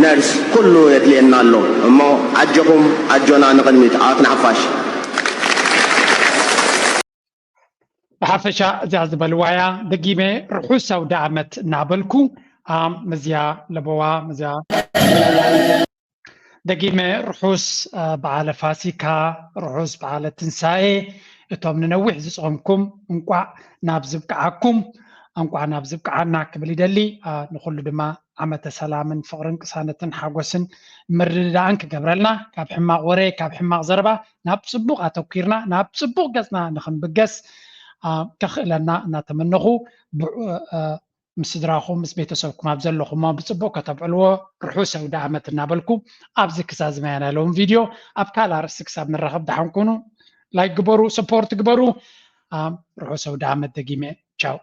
ነርስ፣ ኩሉ የድልየና ኣሎ። እሞ ኣጆኹም፣ ኣጆና ንቕድሚት፣ ኣዋት ንሓፋሽ። ብሓፈሻ እዚኣ ዝበልዋ እያ። ደጊመ ርሑስ ኣውደ ዓመት እናበልኩ፣ ኣ፣ መዝያ ለበዋ፣ መዝያ ደጊመ ርሑስ፣ አ፣ በዓለ ፋሲካ፣ ርሑስ በዓለ ትንሳኤ። እቶም ንነዊሕ ዝጾምኩም እንቋዕ ናብ ዝብቅዓኩም፣ እንቋዕ ናብ ዝብቅዓና ክብል ይደሊ። አ፣ ንኹሉ ድማ ዓመተ ሰላምን ፍቕርን ቅሳነትን ሓጎስን ምርድዳእን ክገብረልና፣ ካብ ሕማቕ ወረ፣ ካብ ሕማቕ ዘረባ ናብ ጽቡቕ ኣተኲርና፣ ናብ ጽቡቕ ገጽና ንኽንብገስ፣ አ፣ ከኽእለና እናተመነኹ፣ ብዑ-፣ አ፣ ምስ ስድራኹም፣ ምስ ቤተሰብኩም ኣብ ዘለኹሞ ብጽቡቕ ከተብዕልዎ ርሑስ ኣውደ ዓመት እናበልኩ፣ ኣብዚ ክዛዝመያ ናይ ሎሚ ቪድዮ ኣብ ካልእ ኣርእስቲ ክሳብ ንራኸብ ደሓን ኩኑ። ላይክ ግበሩ፣ ሰፖርት ግበሩ። አ፣ ርሑስ ኣውደ ዓመት ደጊመ። ቻው።